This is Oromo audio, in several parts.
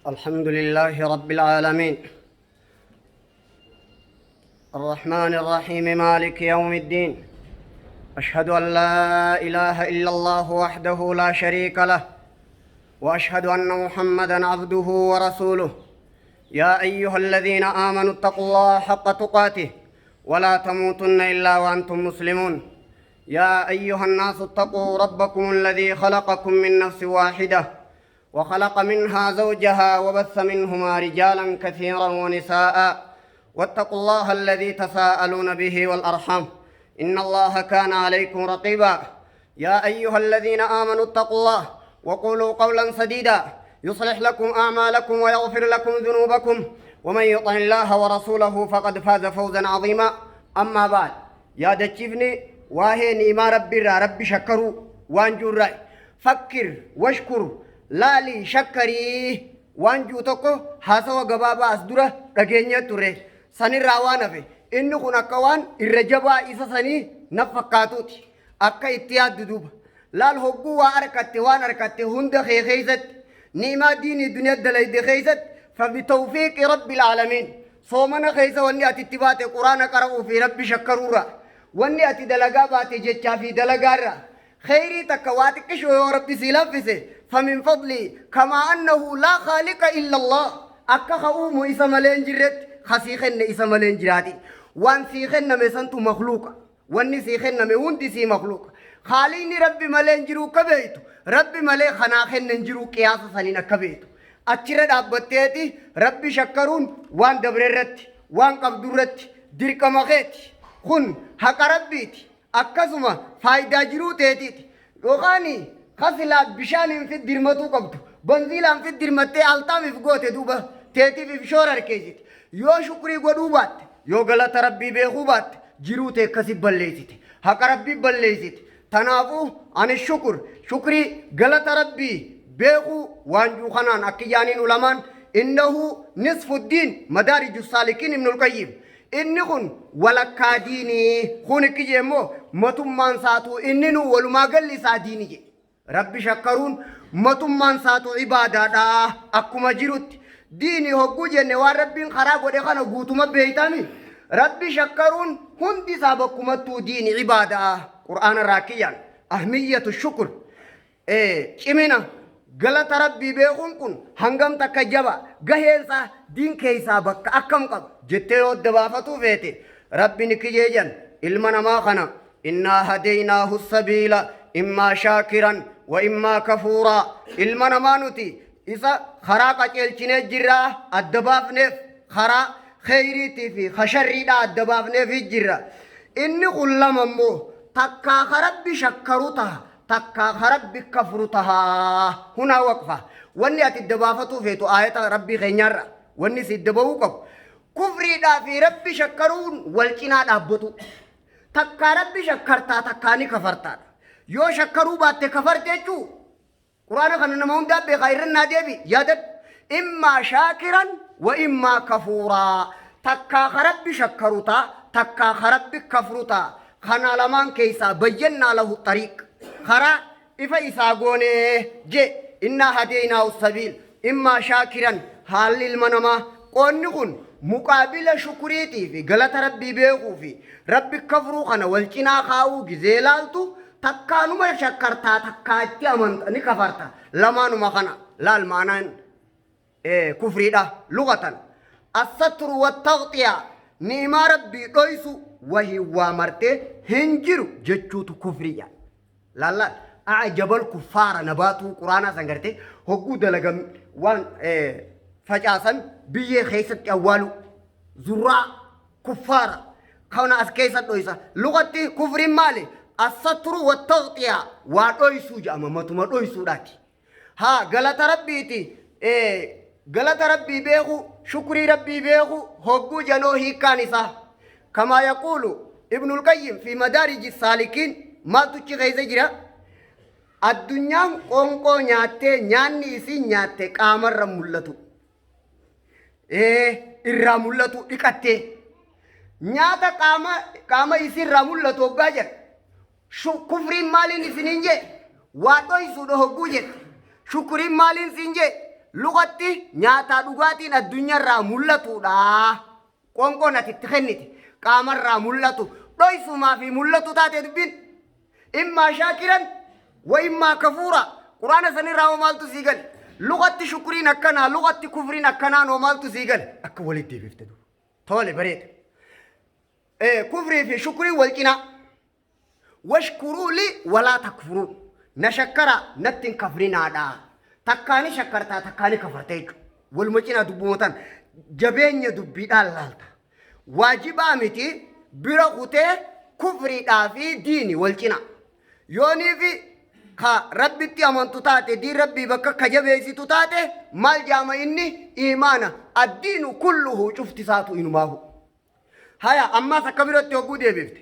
الحمد لله رب العالمين الرحمن الرحيم مالك يوم الدين أشهد أن لا إله إلا الله وحده لا شريك له وأشهد أن محمدا عبده ورسوله يا أيها الذين آمنوا اتقوا الله حق تقاته ولا تموتن إلا وأنتم مسلمون يا أيها الناس اتقوا ربكم الذي خلقكم من نفس واحدة وخلق منها زوجها وبث منهما رجالا كثيرا ونساء واتقوا الله الذي تساءلون به والأرحام إن الله كان عليكم رقيبا يا أيها الذين آمنوا اتقوا الله وقولوا قولا سديدا يصلح لكم أعمالكم ويغفر لكم ذنوبكم ومن يطع الله ورسوله فقد فاز فوزا عظيما أما بعد يا دتشيفني واهي نيما ربي را ربي شكروا وانجو رأي فكر واشكر laalii shakkarii waan jiru tokko haasawa gabaabaa as dura dhageenya ture sanirraa waan hafe inni kun akka waan irra jabaa isa sanii na fakkaatuuti akka itti yaaddu duuba laal hogguu waa arkatte waan arkatte hunda kee keeysatti ni'imaa diinii duniyaa dalayde keeysatti فبتوفيق رب العالمين soomana keessa wanni ati itti baate quraana qara'uu fi rabbi shakkaruurra wanni ati dalagaa baate jechaa fi dalagaarra kheyrii takka waa xiqqishoo yoo rabbi sii laffise فمن فضلي كما أنه لا خالق إلا الله akka ka uumu isa malee hin jirretti ka sii kenne isa malee hin jiraati waan sii kenname santu makluuqa wanni sii kenname hundi sii makluuqa haaliqni rabbi malee hin jiru akka beeytu rabbi malee kanaa kenne hin jiru qiyaasa saniin akka beeytu achirra dhaabbatteeti rabbi shakkaruun waan dabre irratti waan qabdu irratti dirqama keeti kun haqa rabbiiti akkasuma faayidaa jiruu teetiiti yookaan kasilaa bishaaniin fit dirmatuu qabdu banziilaan fit dirmattee altaamiif goote duuba teetiif if shoora harkeessite yoo shukrii godhuu baatte yoo galata rabbii beekuu baatte jiruu tee akkasi balleessite haqa rabbii balleessite tanaafuu ani shukur shukrii galata rabbii beekuu waan juu kanaan akki jaaniin ulamaan إنه نصف الدين مدارج السالكين ibnul qayyim inni kun walakkaa diinii kun ikki jee immoo matummaan saatu inni nu walumaa galli isaa diini je rabbi shakkaruun matummaan saatu ibaadaadha akkuma jirutti diini hogguu jenne waan rabbiin karaa godhe kana guutuma beeytami rabbi shakkaruun hundi isaa bakkumattuu diini ibaadaa qur'aana irraa kiyyaan أهمية الشكر cimina galata rabbii beekuun kun hangam takka jaba gaheensaa diin keessaa bakka akkam qaba jettee yoo dabaafatuu feete rabbi ni kijeejan ilma namaa kana إنا هديناه السبيل إما شاكرا وإما كفورا ilma namaa nuti isa karaa qaceelchinee jirraa adda baafneef karaa kheyriitii fi kasharriidhaa adda baafneef jirra inni kun lama immoo takkaa ka rabbi shakkaru taha takkaa ka rabbi kafru tahaa هنا وقفة wanni ati adda baafatuu feetu aayata rabbii keenyaarra wanni si adda bahuu qabu kufriidhaa fi rabbi shakkaruun wal cinaa dhaabbatu takkaa rabbi shakkartaa takkaa ni kafartaadha yoo shakkaruu baatte kafarte jechuu quraana kana nama hundaa beekaa irra naa deebi yaadadhu إما شاكرا وإما كفورا takkaa ka rabbi shakkaru taa takkaa ka rabbi kafru taa kana lamaan keessaa بينا له الطريق karaa ifa isaa goonee je إنا هديناه السبيل إما شاكرا haalli ilma namaa qoonni kun muqaabila shukuriitii fi galata rabbii beekuu fi rabbi kafruu kana wal cinaa kaa'uu gizee laaltu takkaanuma shakkartaa takkaa itti amanta ni kafarta lamaanuma kana laal maanaan kufriidha لغة الستر والتغطية ni'imaa rabbii dhoysu wahii waa martee hin jiru jechuutu kufriya laal أعجب الكفار نباته quraanaa san gartee hogguu dalagam waan facaasan biyyee keessatti awwaalu زراع كفار kana as keessa dhoysa lugatti kufriin maali الستر والتغطية waa dhoysuu jedhama matuma dhoysuudhaati haa galata rabbiiti galata rabbii beeku shukrii rabbii beeku hogguu janoo hiikkaan isaa كما يقول ابن القيم في مدارج السالكين maaltuchi keessa jira addunyaan qoonqoo nyaattee nyaanni isii nyaatte qaamarra mul'atu irraa mul'atu dhiqattee nyaata qaama qaama isiirraa mul'atu hoggaa jedha kufriin maaliin isiniin jee waa dhoysuudha hogguu jette shukuriin maaliin siin jee Lugatti nyaataa dhugaatiin addunyaarraa mul'atuudha. Qoonqoon ati itti kennite qaamarraa mul'atu dhoysumaa fi mul'atu taate dubbiin. Immaa shaakiran wa immaa kafuura. Quraana sanirraa hoo maaltu sii gale? Lugatti shukriin akkanaa, lugatti kufriin akkanaan hoo maaltu sii gale? Akka walitti deebifte duuba. Tole bareeda. Kufrii fi shukriin wal cinaa. Washkuruu li walaa takfuruun. Na shakkaraa natti hin kafrinaadha. Takkaa ni shakkartaa takkaa ni kafarta jechuudha. Waluma cinaa dubbuma tan jabeenya dubbiidhaan laalta. Waajibaa miti bira kutee kufriidhaa fi diini wal cinaa. Yoonii fi ka Rabbitti amantu taate diin Rabbii bakka ka jabeessitu taate maal jaama inni iimaana addiinu kulluhu cufti isaatu inumaahu. Haya ammaas akka biratti hogguu deebifte.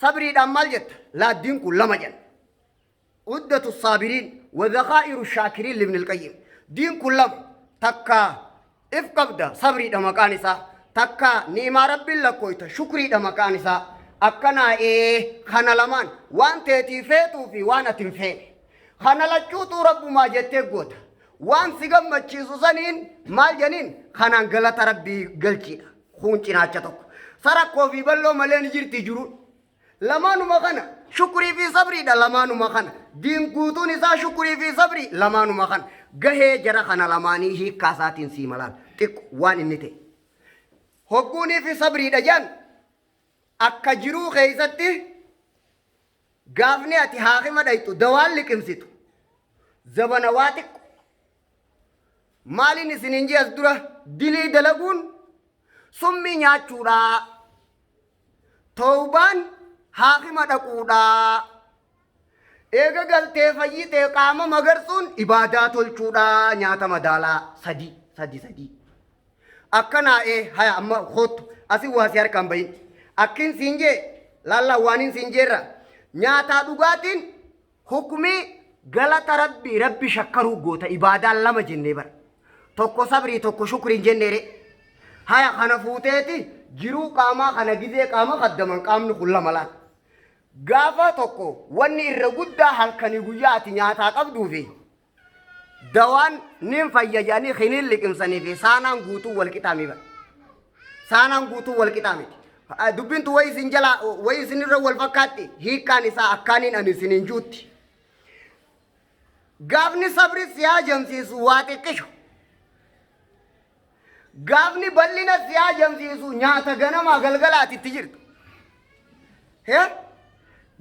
Sabriidhaan maal jetta? Laaddiin kun lama jenna. Uddatu saabiriin wa zakaa'iru shaakiriin libni alqayyim. Diin kun lama takka if qabda sabriidha maqaan isaa takka ni'imaa rabbiin lakkooyta shukriidha maqaan isaa. Akkanaa ee kana lamaan waan teetii feetuu fi waan ati hin feene. Kana lachuutuu rabbumaa jettee goota. Waan si gammachiisu saniin maal janiin kanaan galata rabbii galchiidha. Kun cinaacha tokko. Sarakkoo fi balloo malee ni jirti jiruun. Lamaanuma kana shukrii fi sabriidha lamaanuma kana. Diin guutuun isaa shukrii fi sabrii lamaanuma kana. Gahee jara kana lamaanii hiikkaa isaatiin sii malaan xiqqo waan inni ta'e. Hogguunii fi sabriidha jaan akka jiruu keessatti gaafni ati haakima dhayxu dawaan liqimsitu zabana waa xiqqo. Maaliin isiniin jee as dura dilii dalaguun summii nyaachuudha. Towbaan haakima dhaquudha. Eega galtee fayyitee qaama magarsuun ibaadaa tolchuudha nyaata madaalaa sadi sadi sadii. Akkanaa ee haya amma koottu asi waa si harkaan bahin. Akkin siin jee laallaa waanin siin jeerra nyaataa dhugaatiin hukmii galata rabbii rabbi shakkaruu goota ibaadaan lama jennee bara. Tokko sabrii tokko shukriin jenneere. Haya kana fuuteeti jiruu qaamaa kana gizee qaama kaddaman qaamni kun lama laal. Gaafa tokko wanni irra guddaa halkanii guyyaa ati nyaataa qabduu fi dawaan nin fayya jedhanii kiniin liqimsanii fi saanaan guutuu wal qixaa mi bara. Saanaan guutuu wal qixaa miti. Dubbiin tun wayi isin jalaa wayi isin irra wal fakkaatti hiikkaan isaa akkaaniin ani isiniin juutti. Gaafni sabri si haajamsiisu waa xiqqisho. Gaafni bal'ina si haajamsiisu nyaata ganamaa galgala ati itti jirtu. Hee?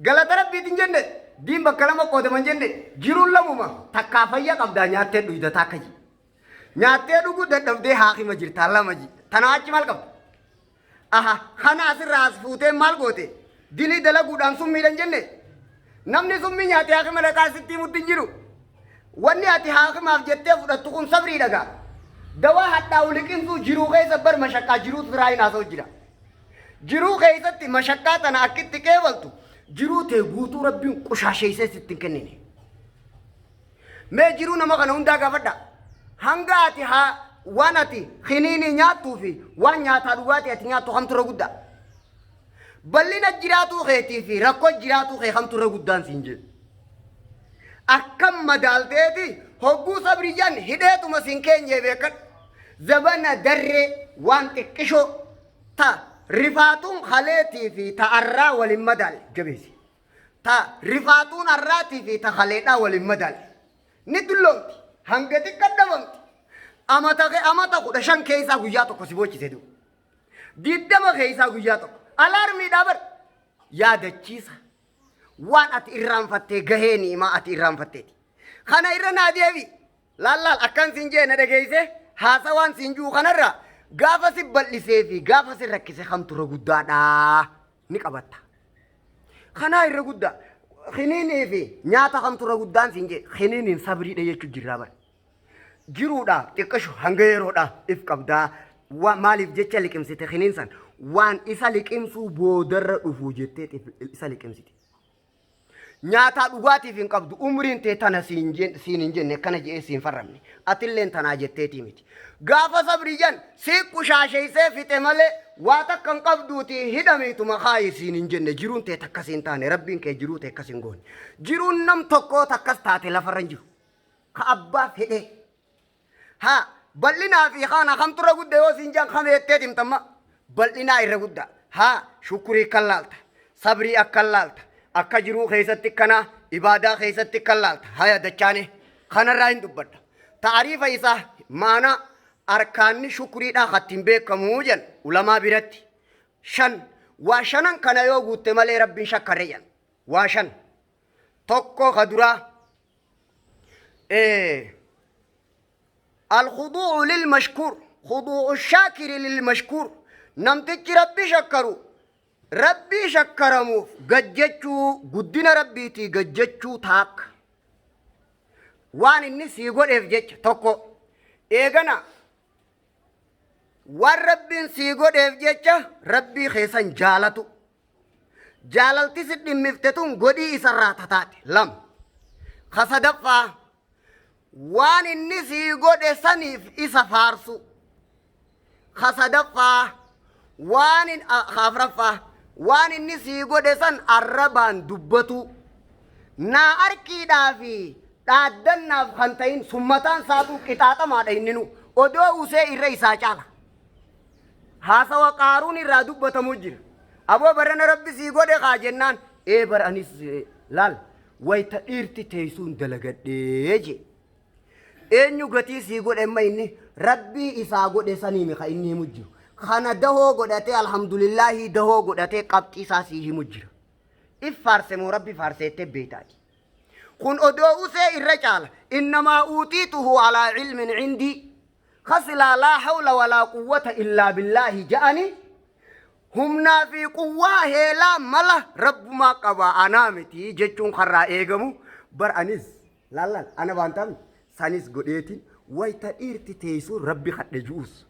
Galata rabbiitiin jenne diin bakka lama qoodaman jenne jiruun lamuma takkaa fayya qabdaa nyaattee dhuyda takka ji. Nyaattee dhuguu dadhabdee haakima jirtaa lama ji. Tanaa achi maal qabda? Aha kana asirraa as fuutee maal goote? Dilii dalaguudhaan summiidhan jenne? Namni summii nyaate haakima dhaqaa sitti himutti hin jiru. Wanni ati haakimaaf jettee fudhattu kun sabrii dhagaa. Dawaa hadhaa'u liqimsuu jiruu keessa bar mashaqqaa jiruutu siraa hin haasa'u jira. Jiruu keessatti mashaqqaa tana akkitti qeebaltu jiruu tee guutuu rabbiin qushaasheessee sitti hin kennine. Mee jiruu nama kana hundaa gaafadha. Hanga ati haa waan ati kiniinii nyaattuu fi waan nyaataa dhugaatii ati nyaattu kamtu irra guddaa? Bal'ina jiraatuu keetii fi rakkoo jiraatuu kee kamtu irra guddaan siin jedhu. Akkam madaalteeti hogguu sabri jan hidheetuma siin keenyee beekadhu. Zabana darree waan xiqqishoo ta rifaatuun kaleetii fi ta arraa waliin madaalle jabeessi. Ta rifaatuun arraatii fi ta kaleedhaa waliin madaalle. Ni dulloomti. Hanga xiqqa dhabamti. Amata kee amata 15 keessaa guyyaa tokko si boochise du'u. 20 keessaa guyyaa tokko. Alaarmiidhaa bar. Yaadachiisa. Waan ati irraanfattee gahee ni'imaa ati irraanfatteeti. Kana irra naa deebi. Laal laal akkan siin jee na dhageessee haasawaan siin jiru kanarra gaafa si bal'isee fi gaafa si rakkise kamtu irra guddaadha ni qabatta. Kanaa irra guddaa. Kiniinii fi nyaata kamtu irra guddaan siin jee kiniiniin sabriidha jechuu jirraa bara. Jiruudha xiqqashu hanga yeroodha if qabdaa maaliif jecha liqimsite kiniin san waan isa liqimsuu boodarra dhufu jettee isa liqimsite. Nyaataa dhugaatiif hin qabdu umriin tee tana siin hin jenne akkana je'ee siin farramne atilleen tanaa jetteetii miti. Gaafa sabrii jan sii qushaasheessee fixe malee waa takka hin qabduuti hidhamiituma kaayi siin hin jenne jiruun tee takkas hin taane rabbiin kee jiruu tee akkas hin goone. Jiruun nam tokkoo takkas taate lafarra hin jiru. Ka abbaa fedhee. Haa bal'inaa fi kana kamtu irra guddaa yoo siin jaan kam jetteet himtamma. Bal'inaa irra guddaa. Haa shukurii kan laalta. Sabrii akka laalta. Akka jiruu keessatti kana ibaadaa keessatti kan laalta. Haya dachaane kanarraa hin dubbadha. Taariifa isaa maanaa arkaanni shukuriidhaa kattiin beekamuu jedhan ulamaa biratti. Shan waa shanan kana yoo guutte malee Rabbiin shakkarre jedhan. Waa shan. Tokko ka duraa الخضوع للمشكور، خضوع الشاكر للمشكور. Namtichi Rabbi shakkaru Rabbii shakkaramuuf gajjachuu, guddina Rabbiitii gajjachuu taakka. Waan inni sii godheef jecha tokko. Eegana waan Rabbiin sii godheef jecha Rabbii keessan jaalatu. Jaalalti si dhimmifte tun godhii isarraa tataate lama. Ka sadaffaa waan inni sii godhe saniif isa faarsu. Ka sadaffaa waan ka afraffaa waan inni sii godhe san arrabaan dubbatu. Naa arkiidhaa fi dhaaddannaaf kan ta'in summataan saatu qixaaxamaadha inninu. Odoo usee irra isaa caala. Haasawa Qaaruun irraa dubbatamu jira. Aboo barana Rabbi sii godhe kaa jennaan ee bar anis laal wayta dhiirti teessuun dalagadhee jee. Eenyu gatii sii godhe amma inni Rabbii isaa godhe saniimi ka inni himu jiru. Kana dahoo godhatee alhamdulillaahi dahoo godhatee qabxii isaa sii himu jira. If faarse moo Rabbi faarseettee beektaati. Kun odoo usee irra caala. Innamaa uutiituhu alaa ilmin cindii. Ka silaa laa hawla walaa quwwata illaa billaahi ja'ani humnaa fi quwwaa heelaa mala Rabbumaa qaba anaa miti jechuun karraa eegamu. Bar anis laallaan ana waan taane sanis godheetiin wayta dhiirti teessuun Rabbi kadhe ju'us,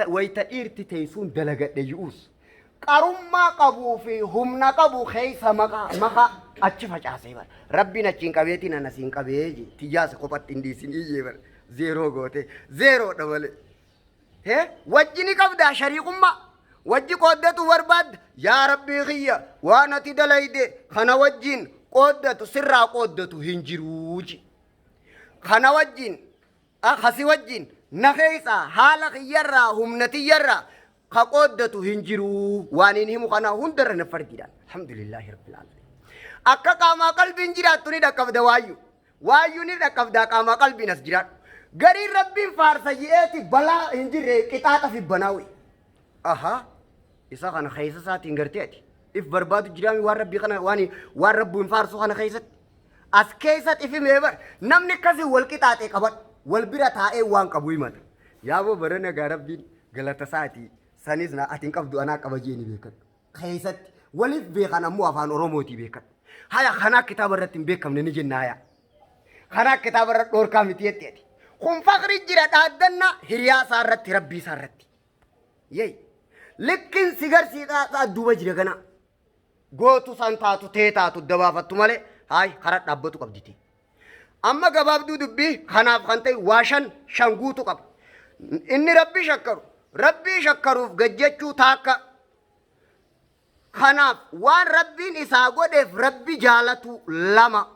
wayta dhiirti teessuun dalagadhe ju'us, qarummaa qabuu fi humna qabu keessa maqaa maqaa achi facaasee bara Rabbiin achiin qabeetiin ana siin qabee jee tiyyaasa kophatti hin dhiisin iyyee bara zeeroo goote zeeroodha malee. He wajji ni qabdaa shariikummaa wajji qooddatu barbaadda. Yaa Rabbii kiyya, waan ati dalayde kana wajjin qooddatu sirraa qooddatu hin jiruu ji. Kana wajjin kasi wajjin na keessa haala kiyyarraa humna tiyyarraa ka qooddatu hin jiruu, waan hin himu kana hundarra na fardiidhaan. Alhamdulillaahi rabbil aalamiin. Akka qaamaa qalbiin jiraattu ni dhaqqabda waayyu. Waayyuu ni dhaqqabdaa qaamaa qalbiin as jiraadhu. Gariin Rabbiin faarsa ji'eeti balaa hin jirre qixaaxa fi banaawi. Ahaa isa kana keessa isaatiin gartee ati if barbaadu jiraami waan Rabbii kana waan Rabbiin faarsu kana keessatti. As keessatti ifi mee bar namni akkasii wal qixaaxee qabadhu wal bira taa'ee waan qabu himata. Yaaboo bara nagaa Rabbiin galata isaatii sanis na ati hin qabdu anaa qaba jeeni beekadhu. Keessatti waliif beekan ammoo afaan Oromootii beekadhu. Haya kanaa kitaaba irratti hin beekamne ni jenna haya. Kanaa kitaaba irra dhoorkaa miti jetti ati. Kun fakri jira dhaaddannaa hiriyaa isaa irratti, Rabbii isaa irratti. Yey. Likkin si garsiisaa duuba jira ganaa. Gootu san taatu tee taatu dabaafattu malee haay karaa dhaabbatu qabditi. Amma gabaabduu dubbii kanaaf kan ta'e waa shan shan guutu qaba. Inni Rabbii shakkaru Rabbii shakkaruuf gajjachuu taakka. Kanaaf waan Rabbiin isaa godheef Rabbi jaalatu lama.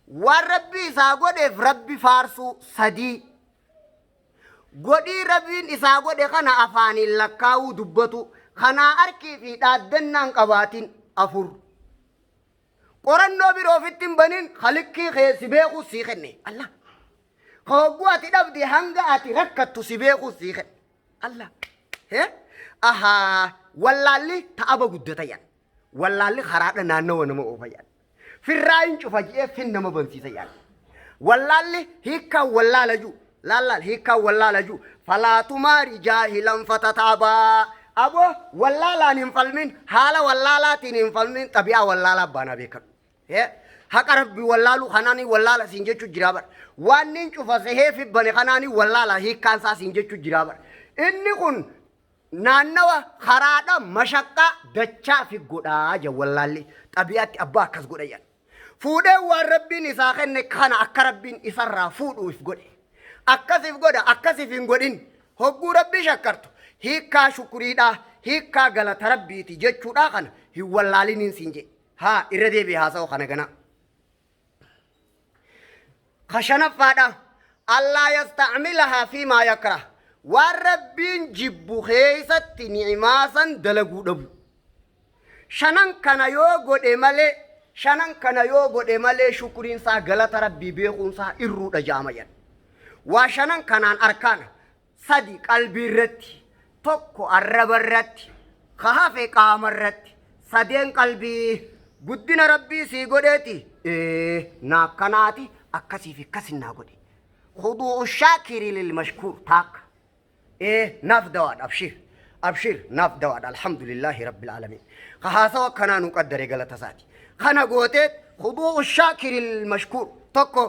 Waan Rabbi isaa godheef Rabbi faarsuu sadii. Godhii Rabbiin isaa godhe kana afaaniin lakkaa'uu dubbatu kanaa arkii fi dhaaddannaan qabaatin afur. Qorannoo biroo ofitti hin banin kalikkii kee si beekuu sii kenne. Allah. Ka hogguu ati dhabde hanga ati rakkattu si beekuu sii kenne. Allah. He? Ahaa. Wallaalli ta'aba guddata yan. Wallaalli karaadha naannawa nama oofa yan. Firraa hin cufa ji'ee fin nama bansiisa yan. Wallaalli hiikkaan wallaala jiru. Laallaal hiikkaan wallaala jiru. Falaatumaari jaahilan fatataabaa. Aboo wallaalaan hin falmin, haala wallaalaatiin hin falmin, xabi'aa wallaalaa baanaa beekadhu. He? Haqa Rabbi wallaaluu kanaanii wallaala siin jechuu jiraa bara. Waan niin cufa sehee fibbane kanaanii wallaala hiikkaan isaa siin jechuu jiraa bara. Inni kun naannawa karaadha mashaqqaa dachaa fi godhaa jedha wallaalli. Xabi'aatti abbaa akkas godha jedha. Fuudhee waan Rabbiin isaa kenne kana akka Rabbiin isarraa fuudhu if godhe. Akkasiif godha akkasiif hin godhin. Hogguu Rabbii shakkartu hiikkaa shukuriidhaa hiikkaa galata Rabbiiti jechuudhaa kana hin wallaaliniin siin jedhe. Haa irra deebi'ee haasa'u kana ganaa. Ka shanaffaadha allaa yastacmilahaa fiimaa yakrah waan Rabbiin jibbu keeysatti ni'imaa san dalaguu dhabu. Shanan kana yoo godhe malee shanan kana yoo godhe malee shukriin isaa galata Rabbii beekuun isaa irruudha ja'ama jedhan. Waa shanan kanaan arkaana sadi qalbii irratti, tokko arraba irratti, ka hafe qaama irratti. Sadeen qalbii guddina Rabbii sii godheeti ee na akkanaati akkasiif akkasin naa godhe. Khudu'u shaakiri lil mashkuur taakka. Ee naaf dawaadha abshiir abshiir naaf dawaadha alhamdulillaahi rabbil aalamiin. Ka haasawa akkanaa nu qaddare galata isaati. Kana gootee khudu'u shaakiri lil mashkuur tokko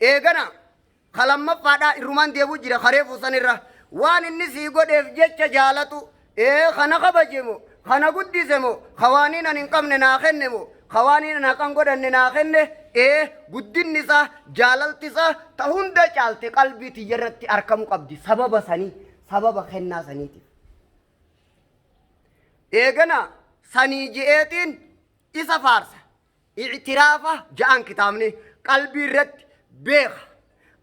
eegana ka lammaffaadhaa irrumaan deebi'u jira ka reefu sanirra waan inni sii godheef jecha jaalatu ee kana kabaje moo kana guddise moo ka waaniin ani hin qabne naa kenne moo ka waaniin ani haqan godhanne naa kenne ee guddinni isaa jaalalti isaa ta hunda caalte qalbii tiyya irratti arkamu qabdi sababa sanii sababa kennaa saniitiif. Eegana sanii je'eetiin isa faarsa. I'tiraafa ja'an kitaabni qalbii irratti beeka.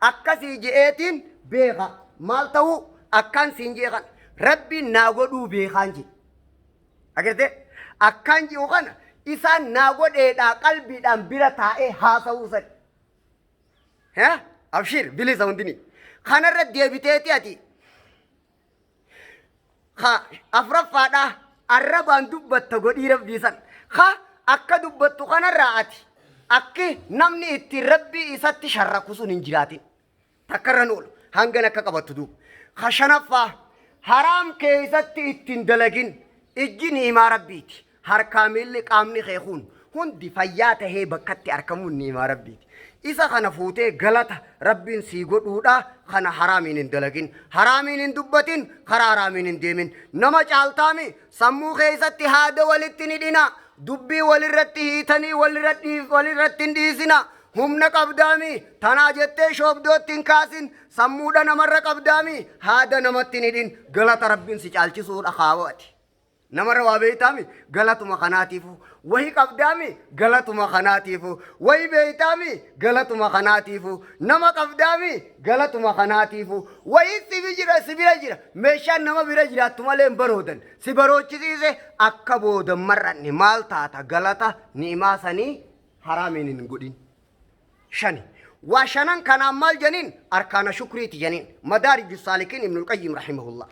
Akkasii je'eetiin beeka. Maal ta'uu akkaan siin je'e kana Rabbiin naa godhuu beekaan jedhe. Agartee akkaan ji'u kana isaan naa godheedhaa qalbiidhaan bira taa'ee haasa'uu sani. Hee abshiir bilisa hundinii. Kanarra deebiteeti ati Ka afraffaadhaa arrabaan dubbatta godhii Rabbii san. Ka akka dubbattu kanarraa ati akki namni ittiin Rabbii isatti sharraku sun hin jiraatin. Takka irra oolu hangan akka qabattu duuba. Ka shanaffaa haraam keessatti ittiin dalagin ijji ni'imaa Rabbiiti. Harkaa miilli qaamni kee kun hundi fayyaa tahee bakkatti arkamuun ni'imaa Rabbiiti. Isa kana fuutee galata Rabbiin sii godhuudha kana haraamiin hin dalagin. Haraamiin hin dubbatin, karaa haraamiin hin deemin. Nama caaltaami sammuu keessatti haada walitti hin hidhina. Dubbii walirratti hiitanii walirratti hin dhiisina. Humna qabdaami tanaa jettee shoobdootti hin kaasin. Sammuudha namarra qabdaami haada namatti hin hidhin. Galata Rabbiin si caalchisuudha kaawwati. Namarra waa beeytaami galatuma kanaatiifu. Wahi qabdaami galatuma kanaatiifu. Wahi beeytaami galatuma kanaatiifu. Nama qabdaami galatuma kanaatiifu. Wahi si jira si bira jira. Meeshaan nama bira jiraattu malee hin baroodan. Si barochisiise akka booda hin mar'anne maal taata galata ni'imaa sanii haraamiin hin godhin. Shani. Waa shanan kanaan maal janiin arkaana shukriiti janiin. Madaariju saalikiin Ibnul Qayyim rahimahullah.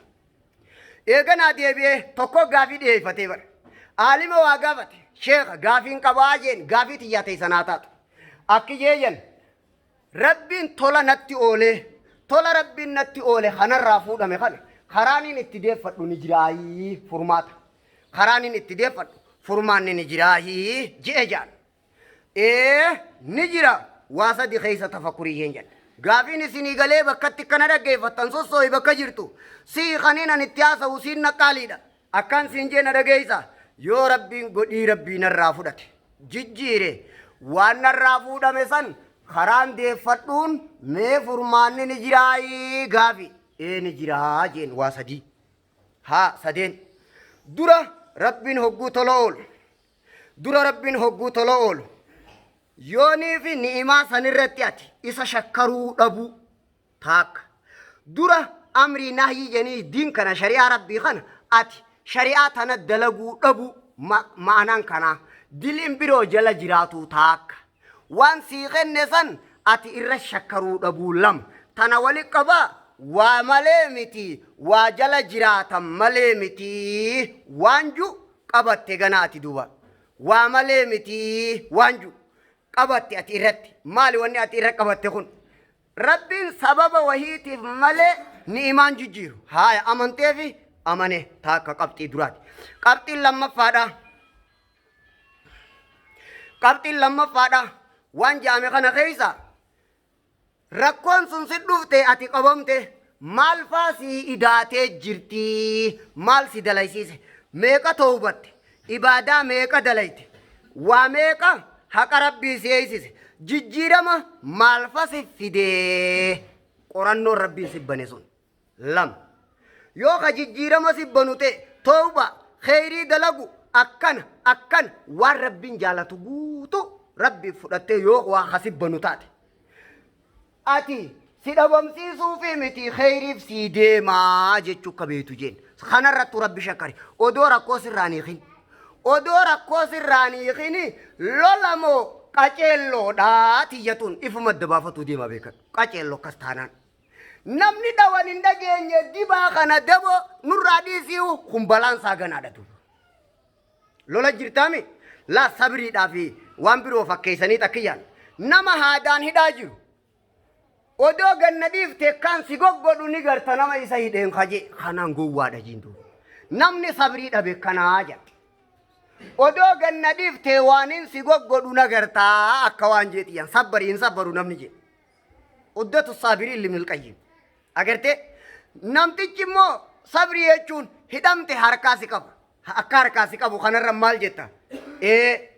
Eeganaa deebi'ee tokko gaafii dhiyeeffatee bara. Aalima waa gaafate. Sheekha gaafiin qabaa jeen gaafii tiyyaa teessan haa taatu. Akki jeeyan Rabbiin tola natti oolee tola Rabbiin natti oole kanarraa fuudhame kana karaaniin itti deeffadhu ni jiraayii furmaata. Karaaniin itti deeffadhu furmaanni ni jiraayii je'e jaan. Ee ni jira waa sadi keessa tafakurii jeen jedha. Gaafiin isinii galee bakkatti akkana dhaggeeffattan sossoo'i bakka jirtu. Sii kaniin an itti haasa'u siin naqqaaliidha. Akkaan siin jee na dhageessa. Yoo Rabbiin godhii Rabbii narraa fudhate jijjiire waan narraa fuudhame san karaan deeffadhuun mee furmaanni ni jiraayii gaafi. Ee ni jiraa jeen waa sadii. Haa sadeen. Dura Rabbiin hogguu tola oolu. Dura Rabbiin hogguu tola oolu yoonii fi ni'imaa sanirratti ati isa shakkaruu dhabuu taakka. Dura amrii nahyii jedhanii diin kana shari'aa Rabbii kana ati shari'aa tana dalaguu dhabuu ma'anaan kanaa diliin biroo jala jiraatuu taakka. Waan sii kenne san ati irra shakkaruu dhabuu lama. Tana wali qabaa waa malee miti waa jala jiraatan malee miti waan ju qabatte gana ati duuba. Waa malee miti waan ju qabatte ati irratti. Maali wanni ati irra qabatte kun? Rabbiin sababa wahiitiif malee ni'imaan jijjiiru. Haaya amanteefi amane taakka qabxii duraati. Qabxiin lammaffaadha. Qabxiin lammaffaadha. Waan jedhame kana keessa Rakkoon sun si dhufte ati qabamte maal faa sii idaatee jirti maal si dalaysiise meeqa towbatte ibaadaa meeqa dalayte waa meeqa haqa Rabbii si eeysise jijjiirama maal fa si fidee qorannoon Rabbiin si bane sun lama yoo ka jijjiirama si banu ta'e towba kheyrii dalagu akkana akkana waan Rabbiin jaalatu guutuu Rabbiif fudhattee yoo waa ka si banu taate. Ati si dhabamsiisuufi miti, kheyriif sii deemaa jechuu akka beektu jeen. Kanarrattu Rabbi shakkari. Odoo rakkoo sirraan hiikin. Odoo rakkoo sirraan hiikin lola moo qaceelloodha tiyyatuun ifuma adda baafatuu deema beekadhu. Qaceelloo akkas taanaan. Namni dhawan hin dhageenye dibaa kana daboo nurraa dhiisiu kun balaan isaa ganaadha duuba. Lola jirtaami? Laa sabriidhaa fi waan biroo fakkeessanii takkiyyaan. Nama haadaan hidhaa jiru. Odoo ganna dhiifte kan si goggodhu ni garta nama isa hidheen kaje kanaan gowwaadha jiin duuba. Namni sabrii dhabe kanaa jedha. Odoo ganna dhiifte waanin si goggodhu na gartaa akka waan jeetiyyan sabbarii hin sabbaru namni jedhe. Uddatu saabiriin libnil qayyim. Agartee namtichi immoo sabrii jechuun hidhamte harkaa si qaba. Akka harkaa si qabu kanarra maal jetta? Ee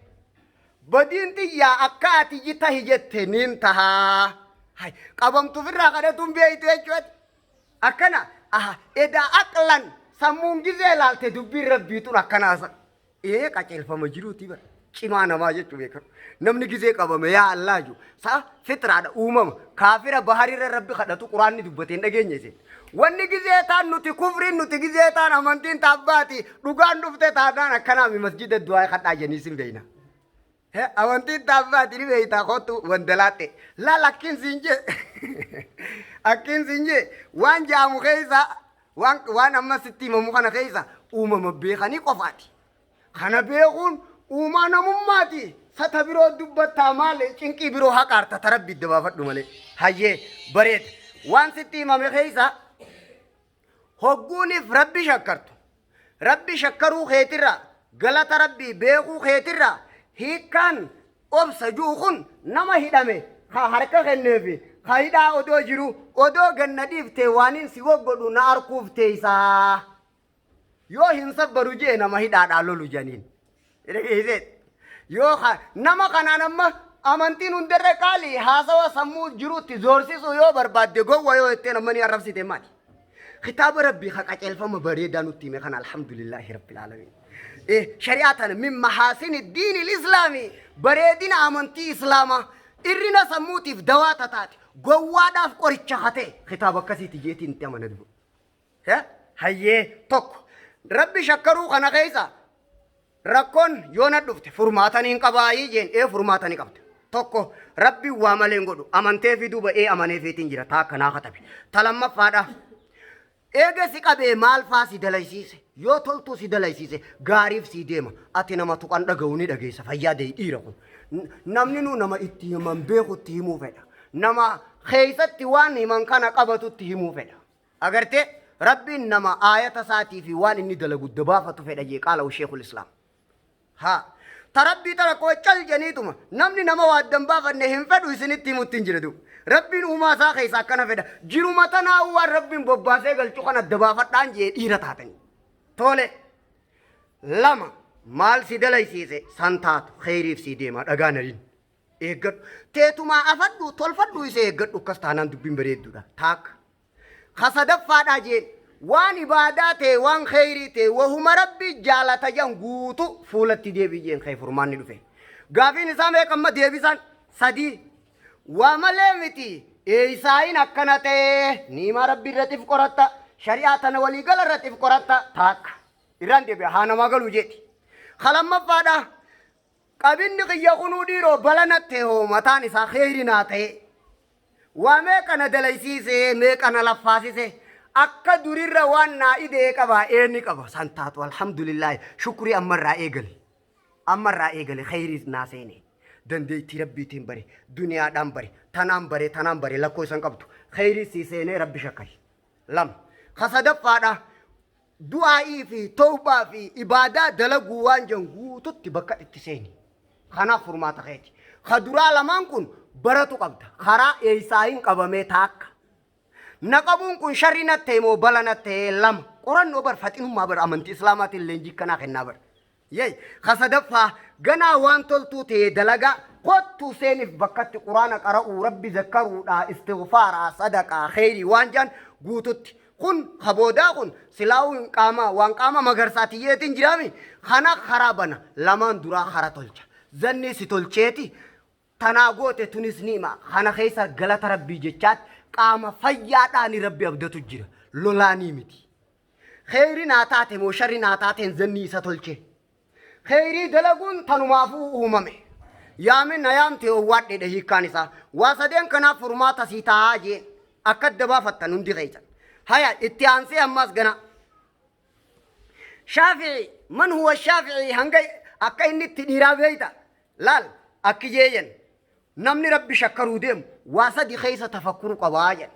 badiin tiyyaa akka ati tahi jette niin tahaa. Hay qabamtuufirraa kadhatuun beeytu jechuudha. Akkana aha edaa aqlan sammuun gizee laalte dubbiin rabbii tun akkanaasa. Ee qaceelfama jiruuti bara. Cimaa namaa jechuu beekamu. Namni gizee qabame yaa Allah jiru. Sa'a fitraadha uumama. Kaafira baharirra rabbi kadhatu quraanni dubbatee hin dhageenye isin. Wanni gizee taan nuti kufriin nuti gizee taan amantiin taabbaati dhugaan dhufte taanaan akkanaami masjida du'aa kadhaa jennii sin beeyna. Amantiin taabbaati ni beeytaa kottu wandalaatte. Laal akkiin siin jee. Akkiin siin jee waan jaamu keessa waan amma sitti himamu kana keessa uumama beekanii qofaati. Kana beekuun uumaa namummaati. Sata biroo dubbattaa maali cinqii biroo haqaarta ta rabbi itti baafadhu malee. Hayyee bareeda. Waan sitti himame keessa hogguuniif rabbi shakkartu. Rabbi shakkaruu keetirraa galata rabbii beekuu keetirraa hiikkaan obsa ji'u kun nama hidhame ka harka kenneefi ka hidhaa odoo jiru odoo ganna dhiiftee waanin si goggodhu na arkuuf teessaa. Yoo hin sabbaru jee nama hidhaadhaa lolu janiin. Dhageessee yoo nama kanaan amma amantiin hundarra qaalii haasawa sammuu jirutti zoorsisuu yoo barbaadde gowwa yoo jetteen amma ni arrabsite maali? Kitaaba rabbii ka qaceelfama bareedaa nutti hime kana alhamdulillaahi rabbil aalamiin. Shari'aa tana min mahaasini diini islaamii bareedina amantii islaamaa irrina sammuutiif dawaa tataate gowwaadhaaf qoricha hatee kitaaba akkasiiti jeetiin itti amana duba. Hayyee tokko rabbi shakkaruu kana keessa rakkoon yoo na dhufte furmaata niin qabaayii jeen ee furmaata ni qabda. Tokko rabbi waa malee hin godhu amantee fi duuba ee amanee fiitiin jira taa akkanaa katabe. Ta lammaffaadha. Eega si qabee maal faa si dalaysiise yoo toltuu si dalaysiise gaariif si deema ati nama tuqan dhaga'u ni dhageessa fayyaa deeyi dhiira kun. Namni nuu nama itti himan beekutti himuu fedha. Nama keessatti waan himan kana qabatutti himuu fedha. Agartee Rabbiin nama aayata isaatii fi waan inni dalagu dabaafatu fedha jee qaala sheekul islaam. Haa. Ta Rabbii tana koo cal jeniituma namni nama waa addan baafanne hin fedhu isinitti himutti hin jira duuba. Rabbiin uumaa isaa keessa akkana fedha. Jiruma tanaa waan Rabbiin bobbaasee galchu kana adda baafadhaan jee dhiira taatanii. Tole. Lama maal si dalaysiise san taatu kheyriif sii deema dhagaa nariin. Eeggadhu. Teetumaa afadhu tolfadhu isa eeggadhu akkas taanaan dubbiin bareedduudha. Taakka. Ka sadaffaadhaa jeen waan ibaadaa ta'e waan kheyrii ta'e wahuma rabbi jaalata jan guutu fuulatti deebii jeen kee furmaanni dhufe. Gaafiin isaa meeqa amma deebisaan sadii. Waa malee miti eeysaayin akkana ta'e niimaa rabbi irratti if qoratta shari'aa tana waliigala irratti if qoratta taakka. Irraan deebi'a haa namaa galuu jeeti. Ka lammaffaadhaa qabinni kiyya kunuu dhiiroo bala natte hoo mataan isaa kheyri naa ta'e. Waa meeqa na dalaysiise, meeqa na laffaasise, akka durirra waan naa ida'e qaba, ee ni qaba. San taatu alhamdulillaahi shukrii ammarraa eegale. Ammarraa eegale kheyriis naa seene. Dandeettii rabbiitiin bare, duniyaadhaan bare, tanaan bare, tanaan bare lakkoo isan qabdu. Kheyriis sii seenee rabbi shakkari. Lama. Ka sadaffaadha du'aa'ii fi tawbaa fi ibaadaa dalaguu waan jan guututti bakka itti seeni. Kanaaf furmaata keeti. Ka duraa lamaan kun baratu qabda. Karaa eeysaayin qabamee taakka. Na qabuun kun sharri nat ta'e moo bala nat ta'e lama. Qorannoo bar faxinummaa bar amantii islaamaatiin leenjii kanaa kennaa bar. Yey ka sadaffaa ganaa waan toltuu ta'e dalagaa kottu seenif bakkatti quraana qara'uu rabbi zakkaruudha istighfaaraa sadaqaa kheyrii waan jaan guututti kun ka boodaa kun silaa'uu hin qaama waan qaama magarsaa tiyyeetiin jiraami kana karaa bana lamaan duraa kara tolcha zannii si tolcheeti. Tanaa goote tunis ni'ima. Kana keessa galata Rabbii jechaat qaama fayyaadhaani Rabbi abdatu jira. Lolaanii miti. Kheyri naa taate moo sharri naa taateen zannii isa tolche. Kheyrii dalaguun tanumaafuu uumame. Yaami na yaamte owwaadheedha hiikkaan isaa. Waa sadeen kanaaf furmaata sii tahaa jeen. Akka adda baafattan hundi keessan. Haya itti aansee ammaas gana. Shaafi'i man huwa shaafi'i hanga akka inni itti dhiiraa beeyta. Laal akki jeeyan. Namni Rabbi shakkaruu deemu waa sadi keessa tafakkuru qabaa jedha.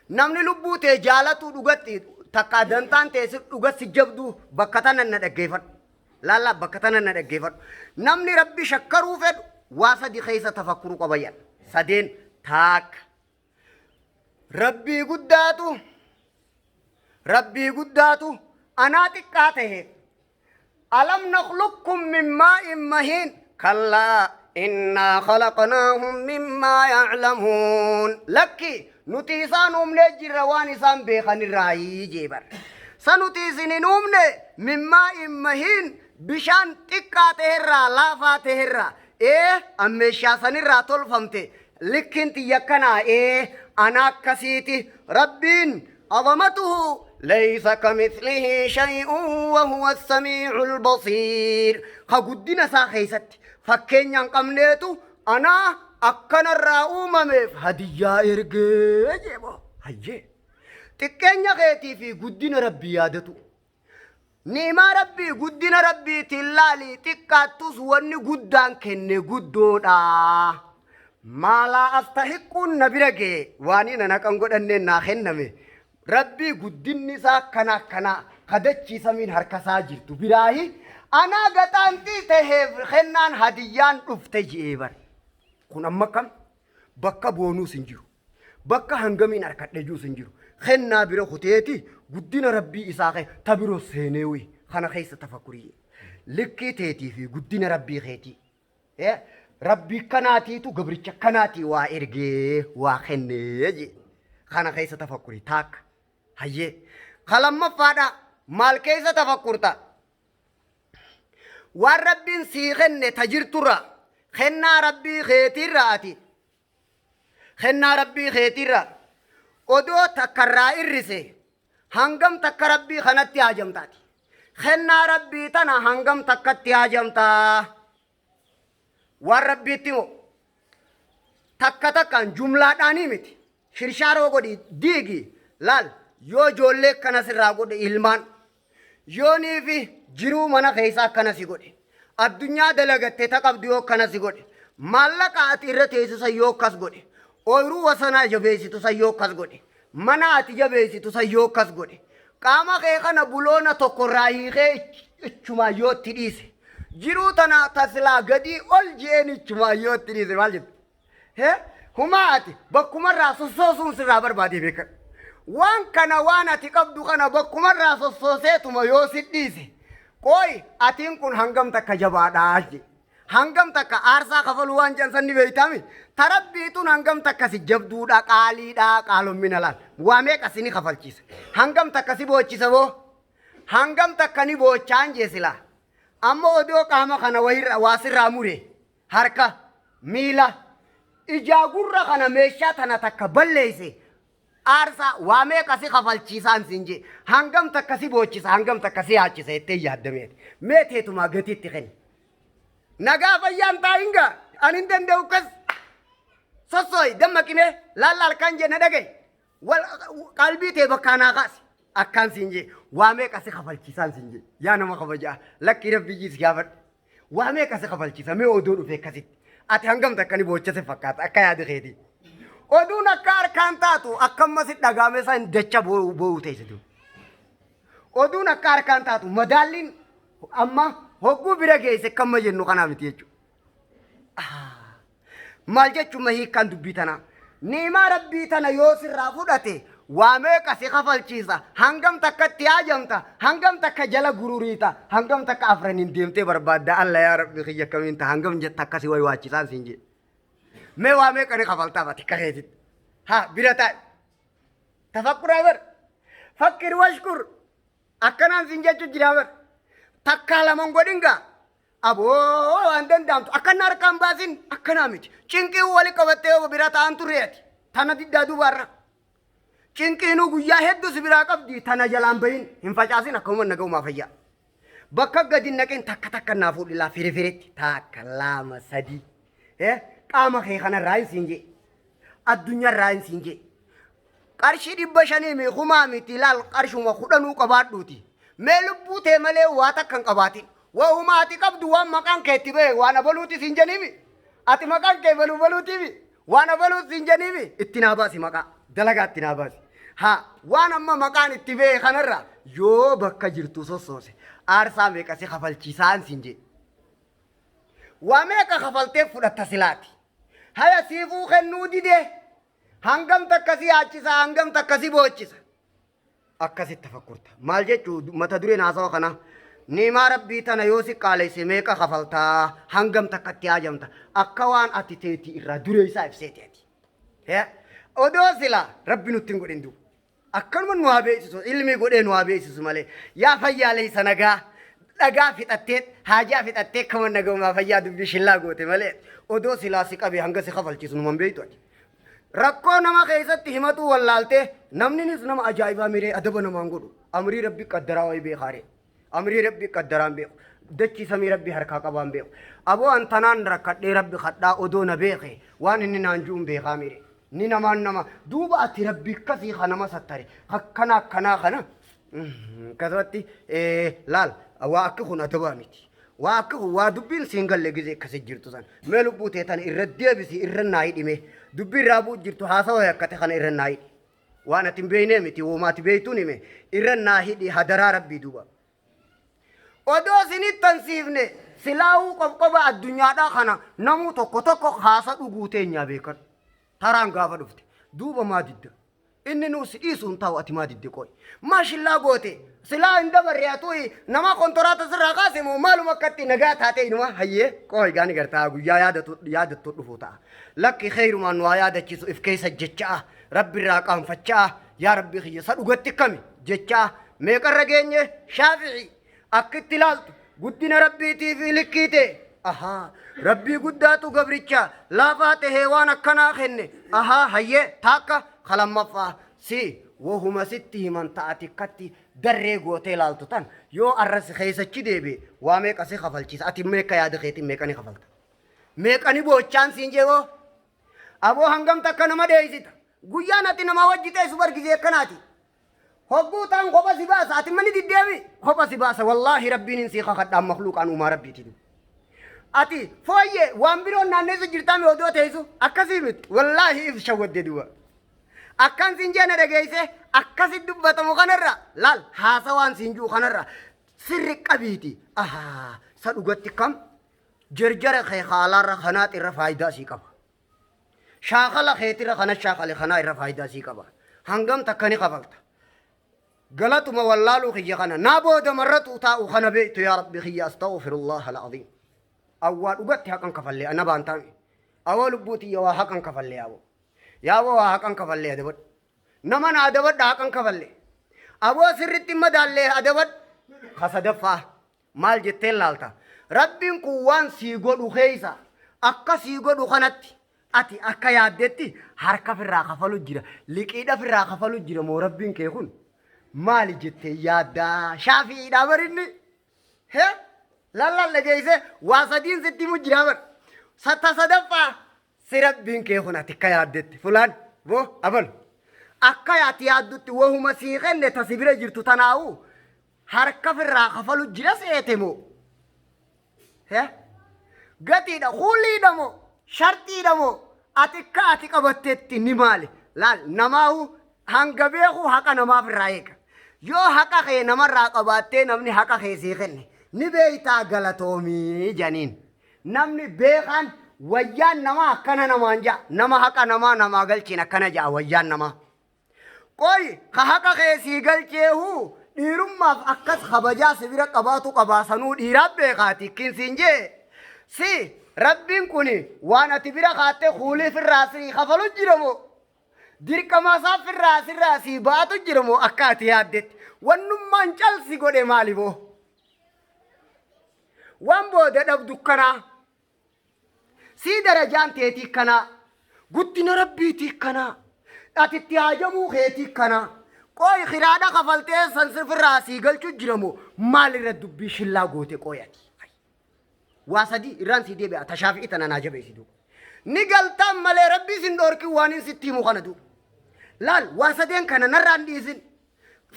Namni lubbuu tee jaalatuu dhugatti takkaa dantaan tee si dhuga si jabduu bakka tana na dhaggeeffadhu. Laallaa bakka tana na dhaggeeffadhu. Namni Rabbi shakkaruu fedhu waa sadi keessa tafakkuru qaba jedha. Sadeen taakka. Rabbii guddaatu Rabbii guddaatu anaa xiqqaa tahe alam nakhluqkum min maa'in mahiin kallaa innaa khalaqnaahum mimmaa ya'lamuun lakki nuti isaan uumnee jirra waan isaan beekanirraayii jee bar sa nuti isin hin uumne min maa'in mahiin bishaan xiqqaa taherraa laafaa taherraa ee ammeeshaa sanirraa tolfamte Likkiin tiyya akkanaa ee ana akkasiiti Rabbiin azamatuhu laysa kamithlihi shay'un wa huwa as-samii'ul basiir ka guddina isaa keessatti fakkeenya hin qabneetu anaa akkanarraa uumameef hadiyyaa ergee jeebo hayyee xiqqeenya keetii fi guddina Rabbii yaadatu Ni'imaa Rabbii guddina Rabbiitiin laali xiqqaattus wanni guddaan kenne guddoodha. Maalaa astahiqquun na bira ga'e waan hin haqan godhanneen naa kenname. Rabbii guddinni isaa akkana akkana kadachii samiin harka isaa jirtu biraahi anaa gaxaantii taheef kennaan hadiyyaan dhufte je'ee bar. Kun amma akkam bakka boonuus hin jiru. Bakka hangamiin arkadhe juus hin jiru. Kennaa bira kuteeti guddina Rabbii isaa kee ta biroo seenee wi kana keessa tafakkurii. Likkii teetii fi guddina Rabbii keetii. Rabbii kanaatiitu gabricha kanaatii waa ergee waa kennee jee. Kana keessa tafakkurii taakka. Hayyee. Ka lammaffaadha maal keessa tafakkurta? Waan Rabbiin sii kenne ta jirturra kennaa Rabbii keetiirra ati Kennaa Rabbii keetiirraa odoo takka irraa irrise hangam takka Rabbii kanatti haajamtaati. Kennaa Rabbii tana hangam takkatti haajamtaa? Waan Rabbiitti moo takka takkaan jumlaadhaanii miti. Shirshaaroo godhi diigi laal yoo ijoollee akkana sirraa godhe ilmaan Yoonii fi jiruu mana keessaa akkana si godhe. Addunyaa dalagatte ta qabdu yoo akkana si godhe. Maallaqa ati irra teessu san yoo akkas godhe. Ooyruu wasanaa jabeessitu san yoo akkas godhe. Mana ati jabeessitu san yoo akkas godhe. Qaama kee kana buloona tokko irraa hiikee ichumaan yoo itti dhiise. Jiruu tana ta silaa gadii ol je'een ichumaan yoo itti dhiise maal jette? He? Humaa ati bakkumarraa sossoosuun sirraa barbaadee beekadhu. Waan kana waan ati qabdu kana bakkumarraa sossooseetuma yoo si dhiise. Qooyi atiin kun hangam takka jabaadhaa jee. Hangam takka aarsaa kafaluu waan jedhan san ni beeytaami. Tarabbiituun hangam takka si jabduudha qaaliidha qaalommina laal. Waa meeqa si ni kafalchiisa. Hangam takka si boochisa boo. Hangam takka ni boochaan jee silaa. Amma odoo qaama kana wahirra waa sirraa mure. Harka, miila, ijaa gurra kana meeshaa tana takka balleeyse aarsaa waa meeqa si kafalchiisaan siin jee hangam takka si boochisa hangam takka si yaachisa jettee yaaddameeti. Mee teetumaa gatiitti kenni. Nagaa fayyaan taa'in gaa ani hin danda'u akkas sossooyi dammaqimee laalla halkan jee na dhaga'i. Wal qalbii tee bakkaa naa kaasi. Akkaan siin jee waa meeqa si kafalchiisaan siin jee yaa nama kabajaa lakkii rabbiyyii si gaafadhu. Waa meeqa si kafalchiisa mee oduu dhufe akkasitti. Ati hangam takka ni boocha si fakkaata akka yaada keetii. Oduun akka harkaan taatu akka amma si dhagaame san dacha boo'uu teesse jiru. Oduun akka harkaan taatu madaalliin amma hogguu bira geesse akka amma jennu kanaa miti jechuudha. Maal jechuun hiikkaan dubbii tanaa? Ni'imaa Rabbii tana yoo sirraa fudhate waa meeqa si kafalchiisa? Hangam takka itti haajamta? Hangam takka jala gururiita? Hangam takka afraniin deemtee barbaadda? Alla yaa Rabbi kiyya akkamiin ta'a? Hangam takka si waywaachisaan siin jedhe. Mee waa meeqa ni kafaltaaf ati akka keetitti? Haa bira taa'i. Tafakkuraa bar. Fakkir washkur. Akkanaan siin jechuu jira bar. Takkaa laman godhin gaa. Aboo waan danda'amtu akkanna harkaan baasin akkanaa miti. Cinqii wali qabattee bira ta'an turreeti. Tana diddaa duubaarra. Cinqiinuu guyyaa hedduu si biraa qabdi tana jalaan bahin hin facaasin akkuma nagaumaa fayyaa. Bakka gadi hin naqin takka takka naa fuudhi laa firi firitti takka lama sadii. Qaama kee kanarraa hin siin jee. Addunyaarraa hin siin jee. Qarshii 500 mi kumaa miti laal qarshuma kudhanuu qabaadhuuti. Mee lubbuu tee malee waa takka hin qabaatin. Wahuma ati qabdu waan maqaan kee itti bahe waan abaluuti siin jeniimi. Ati maqaan kee baluu baluutiimi. Waan abaluuti siin jeniimi. Itti naa baasi maqaa. Dalagaa itti naa baasi. Haa waan amma maqaan itti bahe kanarra yoo bakka jirtu sossoose aarsaa meeqa si kafalchiisaan siin jee. Waa meeqa kafaltee fudhatta silaati. Haya siifuu kennuu didee. Hangam takka si yaachisa, hangam takka si boochisa. Akkasitti tafakkurta. Maal jechuu mata dureen haasawa kanaa? Niimaa Rabbii tana yoo si qaalesse meeqa kafaltaa? Hangam takka itti haajamta? Akka waan ati teetii irraa dureessaa ibseeti ati. Odoo silaa Rabbi nutti hin godhin duuba. Akkanuma nu haa beeksisu, ilmii godhee nu haa beeksisu malee. Yaa fayyaaleessa nagaa, dhagaa fixattee, haajaa fixattee akkama nagaumaa fayyaa dubbii shillaa goote malee. Odoo silaa si qabee hanga si kafalchiisu numan beektu ati. Rakkoo nama keessatti himatuu wallaaltee namninis nama ajaa'ibaa miree adaba namaan godhu. Amrii rabbi qaddaraa wayii beekaaree. Amrii rabbi qaddaraan beeku. Dachii samii rabbi harkaa qabaan beeku. Aboo an tanaan rakkadhee rabbi kadhaa odoo na beeke waan inni naan ju'uun beekaa mire. Ni namaan nama duuba ati rabbi akkasii ka nama sattare akkana akkanaa kana akkasumatti laal waa akki kun adabaa miti. Waa akki kun waa dubbiin siin galle gizee akkasi jirtu san. Mee lubbuu tee tana irra deebisi irra naa hidhime. Dubbii irraa bu'u jirtu haasawa yakkate kana irra naa hidhi. Waan ati hin beeknee miti wooma ati beektuun hime irra naa hidhi hadaraa rabbii duuba. Odoo isinitti tansiifne silaahuu qobqoba addunyaadhaa kana namuu tokko tokko kaasa dhuguu teenyaa beekan. Taraan gaafa dhufte duuba maa didda? Inni nuu si dhiisu hin taa'u ati maa didde qoy. Maa shillaa goote silaa hin dabarre atuu nama kontoraata sirraa kaase moo maaluma akkatti nagaa taatee inuma hayyee qoy gaani gartaa guyyaa yaadatu yaadattu dhufuu ta'a. Lakki kheyrumaan nu haa yaadachiisu if keessa jecha'a rabbi irraa qaanfacha'a yaa rabbi kiyya sa dhugatti kami jecha'a meeqarra geenye shaafi'i akkitti ilaaltu guddina rabbiitii fi likkii ta'e ahaa rabbii guddaatu gabricha laafaa tahee waan akkanaa kenne ahaa hayyee taakka kalammaffaa si wahuma sitti himan ta'ati akkatti darree gootee ilaaltu tan yoo arra si keessachi deebi'e waa meeqa si kafalchiisa ati meeqa yaada keetiin meeqa ni kafalta meeqa ni boochaan siin jeewoo aboo hangam takka nama dheeysita guyyaan ati nama wajji teessu bargisee akkanaati Hogguu taan kopha si baasa ati mani diddeemi kopha si baasa wallaahi rabbiin hin sii kakadhaan makluuqaan uumaa rabbiiti. Ati fooyyee waan biroon naanneessu jirtaami odoo teessu akkasii miti wallaahi if shawwadde duuba. Akkan siin jee na dhageesse akkasi dubbatamu kanarra laal haasawaan siin jiru kanarra sirri qabiiti ahaa sa dhugatti kam jarjara kee haalaarra kanaat irra faayidaa sii qaba. Shaakala keetirra kana shaakale kanaa irra faayidaa sii qaba. Hangam takka ni kafalta. Galatuma wallaaluu kiyya kana naa booda marratuu taa'u kana beektu yaa rabbi kiyya astaghfirullah al-aziim. Awwaa dhugatti haqan kafallee ana baantaami. Awoo lubbuu tiyya waa haqan kafallee yaaboo. Yaaboo waa haqan kafallee adabadhu. Nama na adabadha haqan kafallee. Aboo sirritti madaallee adabadhu. Ka sadaffaa Maal jettee laalta? Rabbiin kun waan sii godhu keessa akka sii godhu kanatti ati akka yaaddetti harka firraa kafalu jira. Liqiidha firraa kafalu jira moo Rabbiin kee kun maali jettee yaaddaa? Shaafi'iidhaa barinni. He? Lallal dhageessee waa sadiin sitti himu jira bar. Satta sadaffaa si Rabbiin kee kun ati akka yaaddetti fulaan boo abalu. Akka ati yaaddutti wahuma sii kenne ta si bira jirtu tanaa'u Harka firraa kafalu jira seete moo? He? Gatiidha, kuuliidha moo? Sharxiidha moo? Ati akka ati qabattetti ni maali? Laal, namaahu hanga beeku haqa namaaf irraa eega. Yoo haqa kee namarraa qabaattee namni haqa kee sii kenne ni beektaa galatoomii janiin. Namni beekaan wayyaan namaa akkana namaan ja'a. Nama haqa namaa namaa galchiin akkana ja'a wayyaan namaa. Qoy ka haqa kee sii galcheehu dhiirummaaf akkas kabajaa si bira qabaatu qabaa sanuu dhiiraa beekaati ikkiin siin jee si rabbiin kun waan ati bira kaattee kuulii firraa sii kafalu jira moo dirqama isaa firraa sirraa sii ba'atu jira moo akka ati yaaddetti wannummaan calsi godhe maali boo. Waan booda dhabdu kanaa. Sii darajaan teetii kanaa. Guddina Rabbiitii kanaa. Ati itti haajamuu keetii kanaa. Qooyi kiraadha kafaltee san sirraa sii galchu jiramoo maal irra dubbii shillaa goote qooyi ati? Waa sadii irraan sii deebi'a ta Shaafi'ii tana naa jabeessi duuba. Ni galtaan malee Rabbii sin dhoorkin waan hin sitti himu kana duuba. Laal waa sadeen kana narraa hin dhiisin.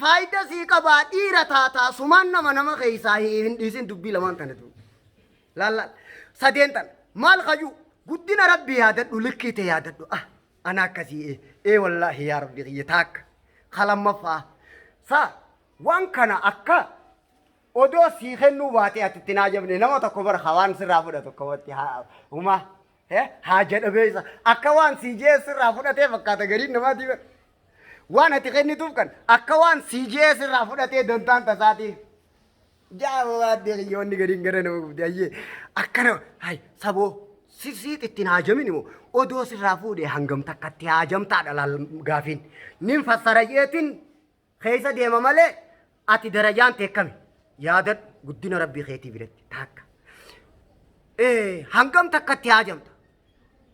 Faayida sii qabaa dhiira taataa sumaan nama nama keessaa hin dhiisin dubbii lamaan tana duuba. Laal laal sadeen tana maal kajuu guddina Rabbii yaadadhu likkii ta'e yaadadhu ah ana akkasii ee ee wallaahi yaa Rabbi kiyya taakka kalammaffaa sa waan kana akka Odoo sii kennuu baatee ati itti hin haajamne nama tokko bara ka waan sirraa fudhatu akkamatti haa humaa haaja dhabeessa akka waan sii je'ee sirraa fudhatee fakkaata gariin namaatii bara. Waan ati kennituuf kan akka waan sii je'ee sirraa fudhatee dantaan tasaatii. Jaawaaddee kiyyoonni gariin gara nama gubdi ayyee akkana hay saboo si siit itti hin haajamin immoo odoo sirraa fuudhee hangam takka itti haajamtaadha laal gaafiin. Nin fassara jeetiin keessa deema malee ati darajaan tee kami yaadadhu guddina Rabbii keetii biratti taakka. Hangam takka itti haajamta?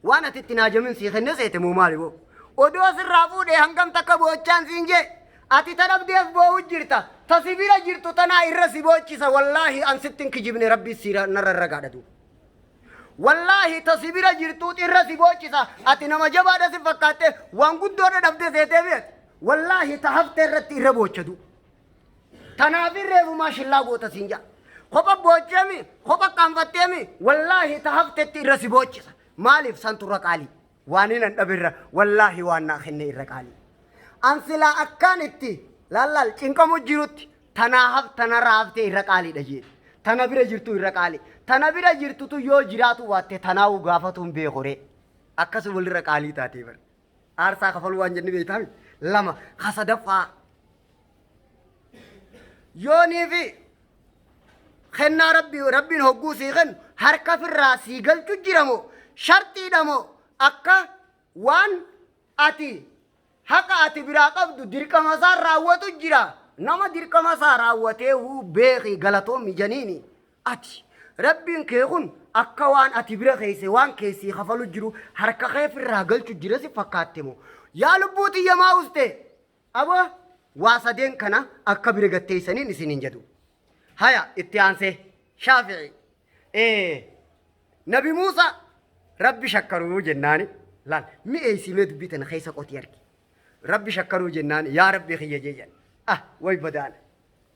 Waan ati itti hin haajamin sii kenne seete moo maali boo? Odoo sirraa fuudhee hangam takka boochaan siin jee ati ta dhabdeef boo'u jirta ta si bira jirtu tanaa irra si boochisa wallaahi an sitti hin kijibne Rabbii si narra ragaadha duuba. Wallaahi ta si bira jirtuut irra si boochisa ati nama jabaadha si fakkaatte waan guddoodha dhabde seetee beekti. Wallaahi ta haftee irratti irra boocha du. Tanaaf irreefumaa shillaa goota siin ja'a. Kopha boocheemi, kopha qaanfatteemi, wallaahi ta haftetti irra si boochisa. Maaliif santu irra qaalii? Waan hin dhabe irra wallaahi waan naa kenne irra qaalii. An silaa akkaan itti lallaal cinqamu jirutti tanaa haf tanarraa haftee irra qaaliidha jee. Tana bira jirtu irra qaalii. Tana bira jirtutu yoo jiraatu baatte tanaa'uu gaafatuun beekoree. Akkas walirra qaalii taatee bara. Aarsaa kafaluu waan jenne beektaa miti. Lama ka sadaffaa. Yoonii fi kennaa rabbii rabbiin hogguu sii kennu harka firraa sii galchu jira moo sharxiidha moo akka waan ati haqa ati biraa qabdu dirqama isaa raawwatu jira nama dirqama isaa raawwatee huu beeki galatoomi janiini Ati, Rabbiin kee kun akka waan ati bira keesse waan kee sii kafalu jiru harka kee firraa galchu jira si fakkaatte moo? Yaa lubbuu tiyya maa uste? Aboo waa sadeen kana akka bira gatteessaniin isiniin jedhu. Haya itti aansee Shaafi'i. Ee Nabi Muusaa Rabbi shakkaruu jennaani laal mi'eessi mee dubbii tana keessa qotii argi. Rabbi shakkaruu jennaan yaa Rabbi kiyya jee jedhan. Ah way badaana.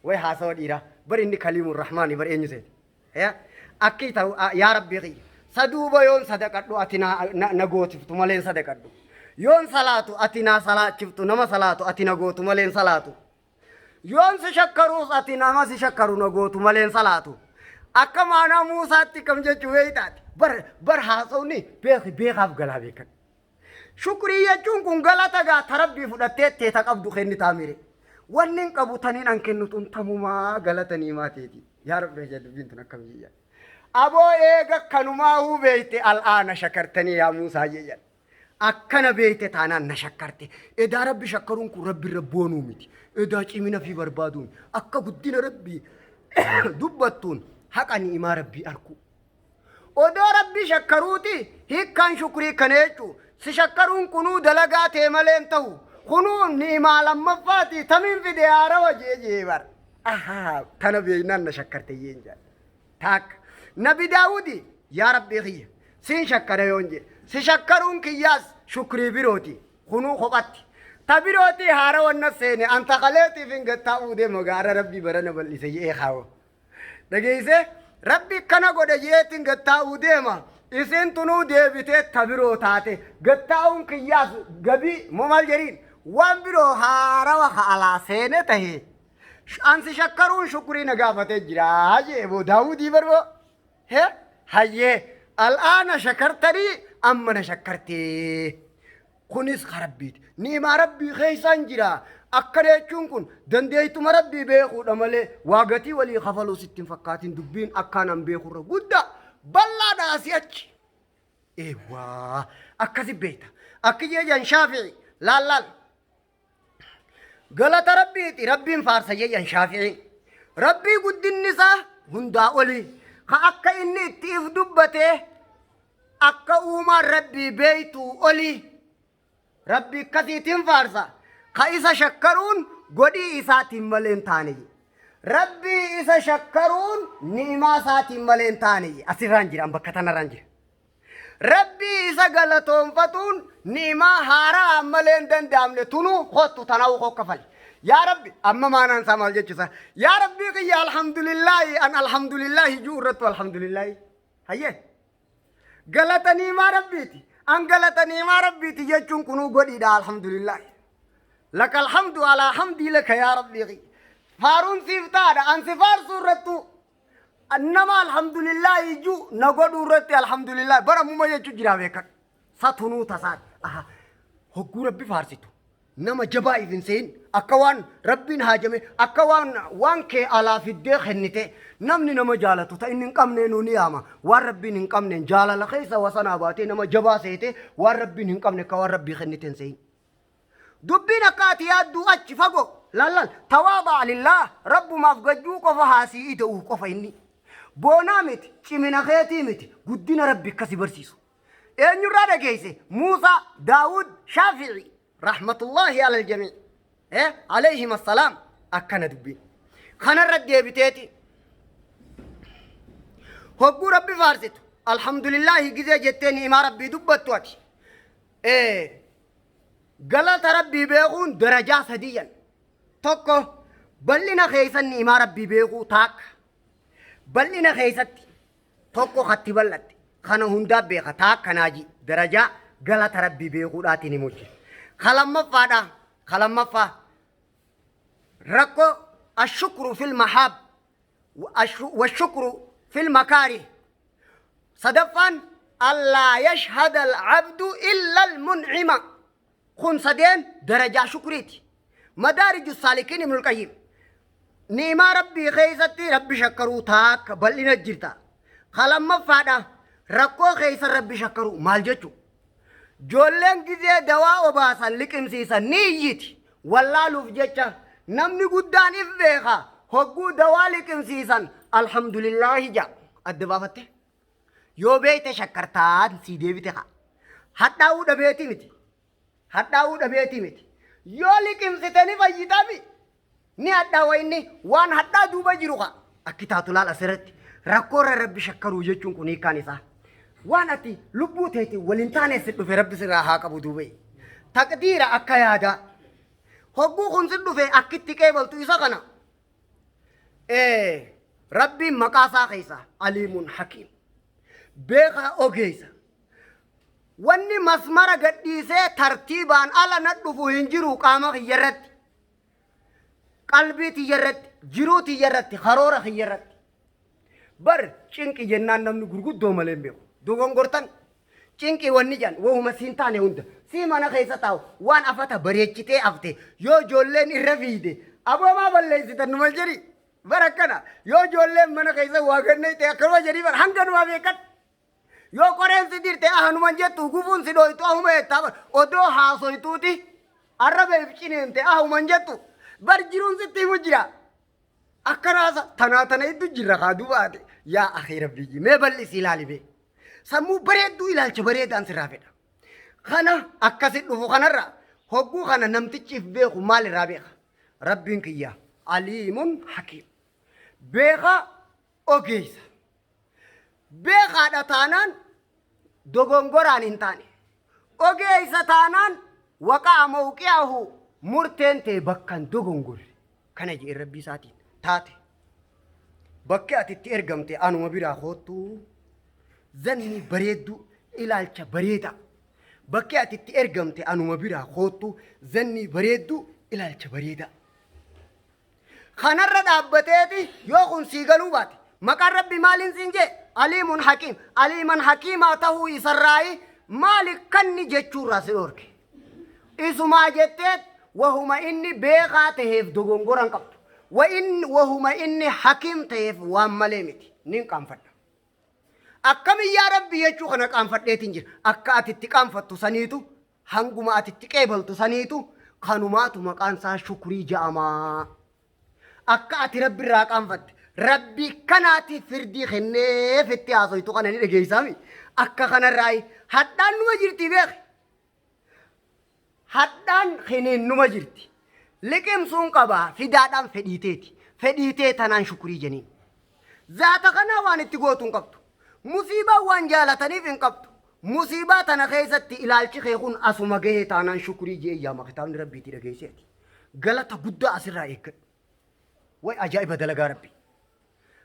Way haasawa dhiiraa. Bar inni kaliimu rahmaani bar eenyu seete. Ya akki ta'u yaa Rabbi kiyya. Saduuba yoon sadaqadhu ati na, na, na gootiftu maleen sadaqadhu. Yoon salaatu ati na salaachiftu nama salaatu ati na gootu maleen salaatu. Yoon si shakkaruus ati nama si shakkaru na gootu maleen salaatu. Akka maanaa Muusaatti kam jechuu beeytaati. Bar bar haasawni beeki beekaaf galaa beekan. Shukrii jechuun kun galata gaa ta Rabbii fudhattee teeta qabdu kennitaa mire. Wanni hin qabu taniin an kennu tun tamumaa galata niimaa teeti. Yaa Rabbi ija dubbiin tun akkam jiyya. Aboo eega kanumaahuu beeyte al'aana shakartanii yaa Muusaa jiyyan. Akkana beeyte taanaan na shakkarte. Edaa Rabbi shakkaruun kun Rabbi irra boonuu miti. Edaa cimina fi barbaaduun akka guddina Rabbii dubbattuun haqa ni'imaa Rabbii arkuu. Odoo Rabbi shakkaruuti hiikkaan shukrii kana jechu. Si shakkaruun kunuu dalagaa tee malee hin tahu. Kunuu ni'imaa lammaffaati tamiin fide haarawa jee jee bar. Ahaa tana beeynaan na shakkarte jeen jedha. Taakka. Nabi Daawudi yaa Rabbii kiyya siin shakkara yoon jee. Si shakkaruun kiyyaas shukrii birooti. Kunuu kophatti. Ta birooti haarawan na seene anta kaleetiif hin gattaa'uu deema gaara Rabbii barana bal'ise jee kaawo. Dhageessee Rabbi akkana godhe jeetiin gad taa'uu deema. Isiin tunuu deebitee ta biroo taate. Gad taa'uun kiyyaas gabii moo maal jedhiin waan biroo haarawa ka alaa seene tahe. Ansi shakkaruun shukrii na gaafatee jira jee boo Daawudii barboo. He hayyee al'aana shakartanii amma na shakkartee. Kunis ka Rabbiiti. Ni'imaa Rabbii keessaan jira. Akkana jechuun kun dandeeytuma Rabbii beekuudha malee waa gatii walii kafaluu sitti hin fakkaatin dubbiin akkaan an beekurra guddaa bal'aadha asii achi. Eewwaa akkasi beekta. Akki jeejan Shaafi'i laal laal. Galata Rabbiiti Rabbiin faarsa jeejan Shaafi'iin. Rabbii guddinni isaa hundaa olii. Ka akka inni itti if dubbate akka uumaan Rabbii beeytuu olii. Rabbi akkasiitiin faarsa. Ka isa shakkaruun godhii isaatiin malee hin taane jedhe. Rabbii isa shakkaruun ni'imaa isaatiin malee hin taane jedhe. Asirraan jira, an bakka tanarraan jira. Rabbii isa galatoonfatuun ni'imaa haaraa malee hin danda'amne tunuu kottu tana'uu koo kafali. Yaa Rabbi amma maanaan isaa maal jechuusa? Yaa Rabbii kiyya alhamdulillaahi an alhamdulillaahi juu irrattu alhamdulillaahi. Hayyee. Galata niimaa Rabbiiti. An galata niimaa Rabbiiti jechuun kunuu godhiidha alhamdulillah. Laka alhamdu alaa hamdii laka yaa Rabbii. Faaruun siif taadha. An si faarsuu irrattu nama alhamdulillah juu na godhuu irratti alhamdulillah bara muma jechuu jiraa beekan. Satunuu tasaati. Aha. Hogguu Rabbi faarsitu. Nama jabaa if hin sehin akka waan Rabbiin haajame akka waan waan kee alaa fiddee kennite namni nama jaalatu ta inni hin qabneenuu ni yaama waan Rabbiin hin qabneen jaalala keessa wasanaa baatee nama jabaa seete waan Rabbiin hin qabne akka waan Rabbii kennite hin sehin. Dubbiin akka ati yaadduu achi fagoo laallal tawaadaa lillaah Rabbumaaf gajjuu qofa haasii ida'uu qofa inni. Boonaa miti cimina keetii miti guddina Rabbi akkasi barsiisu. Eenyurraa dhageeyse? Muusaa, Daawud, Shaafi'i. Rahmatullaahi alal jamii. Eh, alayhim assalaam. Akkana dubbiin. Kanarra deebiteeti. Hogguu Rabbi faarsitu. Alhamdulillaahi gizee jettee ni'imaa Rabbii dubbattu ati. Eh, galata Rabbii beekuun darajaa sadiyyan. Tokko bal'ina keeysan ni'imaa Rabbii beekuu taakka. Bal'ina keeysatti Tokko katti bal'atte. Kana hundaa beeka taa akkanaa ji darajaa galata Rabbii beekuudhaatiin himu jira. Ka lammaffaadha. Ka lammaffaa rakkoo ashukru fil mahaab washukru fil makaarih. Sadaffaan allaa yashhada al-abdu illa al-mun'ima. Kun sadeen darajaa shukriiti. Madaariju saalikiin Ibnul Qayyim. Ni'imaa Rabbii keessatti Rabbi shakkaruu taakka bal'ina jirta. Ka lammaffaadha rakkoo keessa Rabbi shakkaruu maal jechuu? Joolleen gizee dawaa obaasan liqimsiisan ni iyyiti. Wallaaluuf jecha namni guddaan if beeka hogguu dawaa liqimsiisan alhamdulillaahi ja'a. Adda baafatte. Yoo beekte shakkartaan sii deebite kaa. Hadhaa'uu dhabeeti miti. Hadhaa'uu dhabeeti miti. Yoo liqimsite ni fayyitami. Ni hadhaawa inni waan hadhaa duuba jiru kaa. Akki taatu laal asirratti. Rakkoo irra rabbi shakkaruu jechuun kun hiikkaan isaa. Waan ati lubbuu teetiin waliin taane si dhufe rabbi sirraa haa qabu duuba. Taqdiira akka yaadaa. Hogguu kun si dhufe akkitti qeebaltu isa kana. Ee, Rabbiin maqaa isaa keessaa Aliimun Hakiim. Beekaa ogeessa. Wanni masmara gadhiisee tartiibaan ala na dhufu hin jiru qaama kiyya irratti. Qalbii tiyya irratti, jiruu tiyya irratti, karoora kiyya irratti. Bar cinqi jennaan namni gurguddoo malee hin beeku. Dogongortan Cinqii wanni jedhan wahuma siin taane hunda sii mana keessa taa'u waan afata bareechitee afte yoo ijoolleen irra fiide aboo maa balleessitan numa jedhi bara akkana yoo ijoolleen mana keessa waa gannayte akkanuma jedhii bara hanga numaa beekan yoo qoreen si dirte ahanuman jettu gufuun si dhooytu ahuma jettaa bara odoo haasoytuuti arraba if cineente ahuman jettu bar jiruun sitti himu jira. Akkanaasa tanaa tana iddu jirra kaa duuba ati yaa akii rabbii jii mee bal'isi ilaali bee. Sammuu bareedduu ilaalcha bareedaan sirraa fedha. Kana akkasi dhufu kanarra hogguu kana namtichi if beeku maal irraa beeka? Rabbiin kiyya aliimun hakiim. Beekaa ogeessa. Beekaadha taanaan dogongoraan hin taane. Ogeessa taanaan waqa'a mawqi'ahu murteen tee bakka hin dogongorre. Kana jedhe Rabbii isaatiin taate. Bakki ati itti ergamte anuma biraa koottuu. Zanni bareedduu ilaalcha bareedaa. Bakki ati itti ergamte anuma biraa koottuu zanni bareedduu ilaalcha bareedaa. Kanarra dhaabbateeti yoo kun sii galuu baate maqaan Rabbi maaliin siin jee aliimun hakiim aliiman hakiimaa tahuu isarraayi maali kanni jechuurraa si dhoorke. Isumaa jetteet wahuma inni beekaa taheef dogongora hin qabdu. Wahuma inni hakiim taheef waan malee miti. Nin qaanfadha. Akkamin yaa Rabbi jechuu kana qaanfadheetiin jira. Akka ati itti qaanfattu saniitu hanguma ati itti qeebaltu saniitu kanumaatu maqaan isaa shukrii ja'amaa. Akka ati Rabbi irraa qaanfatte, Rabbii kanaatiif firdii kenneef itti haasoytu kana ni dhageeysaami. Akka kanarraayi hadhaan numa jirti beeki. Hadhaan kiniin numa jirti. Liqimsuun qaba fidaadhaan fedhiiteeti. Fedhiitee tanaan shukrii jeniin. Zaata kanaa waan itti gootu hin qabdu. Musiibaa waan jaalataniif hin qabdu. Musiibaa tana keessatti ilaalchi kee kun asuma gahee taanaan shukrii jee yaama kitaabni rabbiitii dhageesseeti. Galata guddaa asirraa eeggadhu. Way ajaa'iba dalagaa rabbi.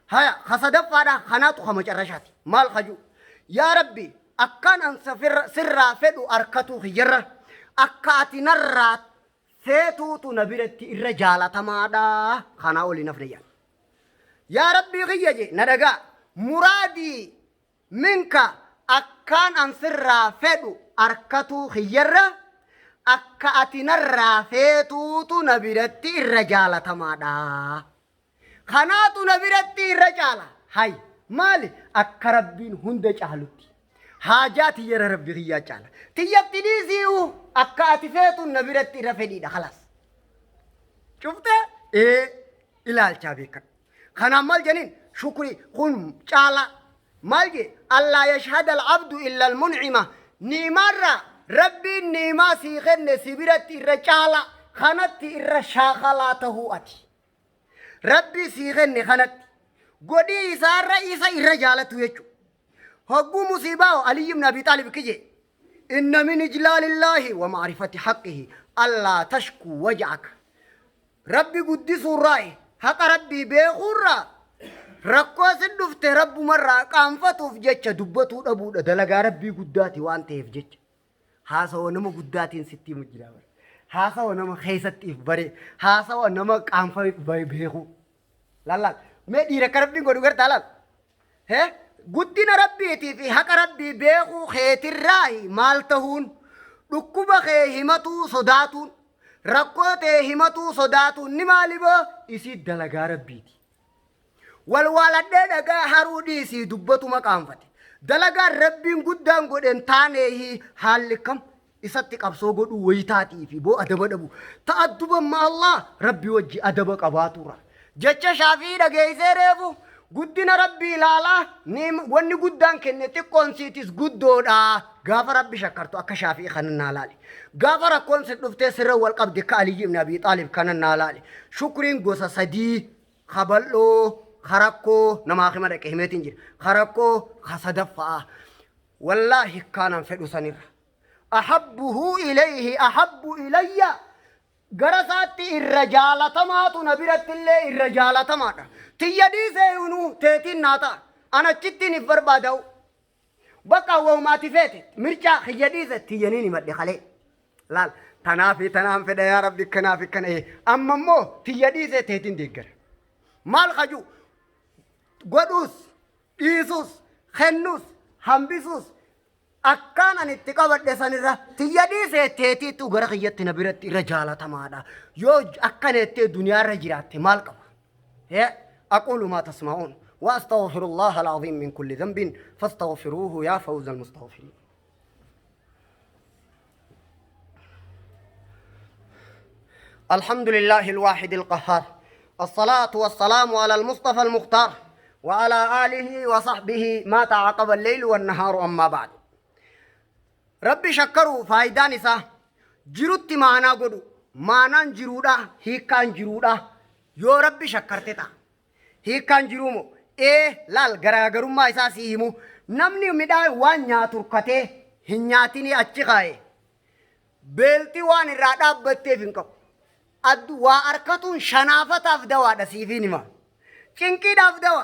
Haya ka sadaffaadha kanaatu ka macarrashaati. Maal kaju? Yaa rabbi akkaan an sirraa fedhu arkatuu kiyyarra akka ati narraa feetuutu na biratti irra jaalatamaadha. Kanaa olii nafne jaan. Yaa rabbii kiyya je na dhagaa muraadii minka akkaan an sirraa fedhu arkatuu kiyyarra akka ati narraa feetuutu na biratti irra jaalatamaadha. Kanaatu na biratti irra caala. Hay maali akka rabbiin hunda caalutti. Haajaa tiyyara rabbi kiyyaa caala. Tiyyatti dhiisii'u akka ati feetuun na biratti irra fedhiidha kalaas. Cuftee ee ilaalchaa beekan. Kanaan maal jedhaniin shukrii kun caala maal jee allaa yashhada al-abdu illa al-mun'ima ni'imaarraa rabbiin ni'imaa sii kenne si biratti irra caala kanatti irra shaakalaa tahuu ati. Rabbii sii kenne kanatti godhii isaarra isa irra jaalatu jechuudha. Hogguu musiibaa Aliyyi ibn Abi Xaalib kije inna min ijlaalillaahi wa ma'rifati haqqihi allaa tashkuu waj'aka. Rabbi guddisuurraayi haqa rabbii beekuurraa rakkoo si dhufte rabbumarraa qaanfatuuf jecha dubbatuu dhabuudha dalagaa rabbii guddaati waan ta'eef jecha. Haasawa nama guddaatiin sitti himu jira bara. Haasawa nama keessatti if bare, haasawa nama qaanfa if bare beeku. Laal laal. Mee dhiira akka rabbiin godhu gartaa laal. He? Guddina rabbiitii fi haqa rabbii beekuu keetirraa maal tahuun dhukkuba kee himatuu sodaatuun rakkoo tee himatuu sodaatuun ni maali boo isii dalagaa rabbiiti. Walwaaladhee dhagaa haruu dhiisii dubbatuma qaanfate. Dalagaan rabbiin guddaan godhe hin taaneehi haalli kam isatti qabsoo godhuu wayitaatii fi boo adaba dhabu. Ta'adduban ma Allah rabbi wajji adaba qabaaturra. Jecha shaafii dhageessee reefu guddina rabbii ilaalaa wanni guddaan kenne xiqqoon siitis guddoodha. Gaafa rabbi shakkartu akka shaafii kanan naa laali. Gaafa rakkoon si dhuftee sirra wal qabdi akka Aliyyi ibn Abi Xaalib kanan naa laali. Shukriin gosa sadii ka bal'oo ka rakkoo namaa hima dhaqe himeetiin jira. Ka rakkoo ka sadaffaa. Wallaahi kaanan fedhu sanirra. Ahabbuhu ilayhi ahabbu ilayya gara isaatti irra jaalatamaatu na biratti illee irra jaalatamaadha. Tiyya dhiisee inuu teetiin naa ta'a. An achittiin if barbaada'u. Bakka wahuma ati feete mircaa kiyya dhiise tiyyaniin himadhe kalee. Laal tanaa fi tanaan fedha yaa rabbi kanaa fi kana ee amma immoo tiyya dhiise teetiin deeggara. Maal kaju godhuus dhiisuus kennuus hambisuus akkaan ani itti qabadhe sanirra tiyya dhiisee teetiitu gara kiyyatti na biratti irra jaalatamaadha. Yoo akkana jettee duniyaarra jiraatte maal qaba? أقول ما تسمعون وأستغفر الله العظيم من كل ذنب فاستغفروه يا فوز المستغفرين. الحمد لله الواحد القهار الصلاة والسلام على المصطفى المختار وعلى آله وصحبه ما تعاقب الليل والنهار أما بعد. Rabbi shakkaruu faayidaan isaa jirutti maanaa godhu maanaan jiruudha hiikkaan jiruudha yoo rabbi shakkarte ta'a. Hiikkaan jiruu moo ee laal garaagarummaa isaa sii himu namni midhaan waan nyaatu hirkatee hin nyaatinii achi kaa'e beelti waan irraa dhaabbatteef hin qabu. Addu waa arkatuun shanaafataaf dawaadha siifiin hima. Cinqiidhaaf dawa.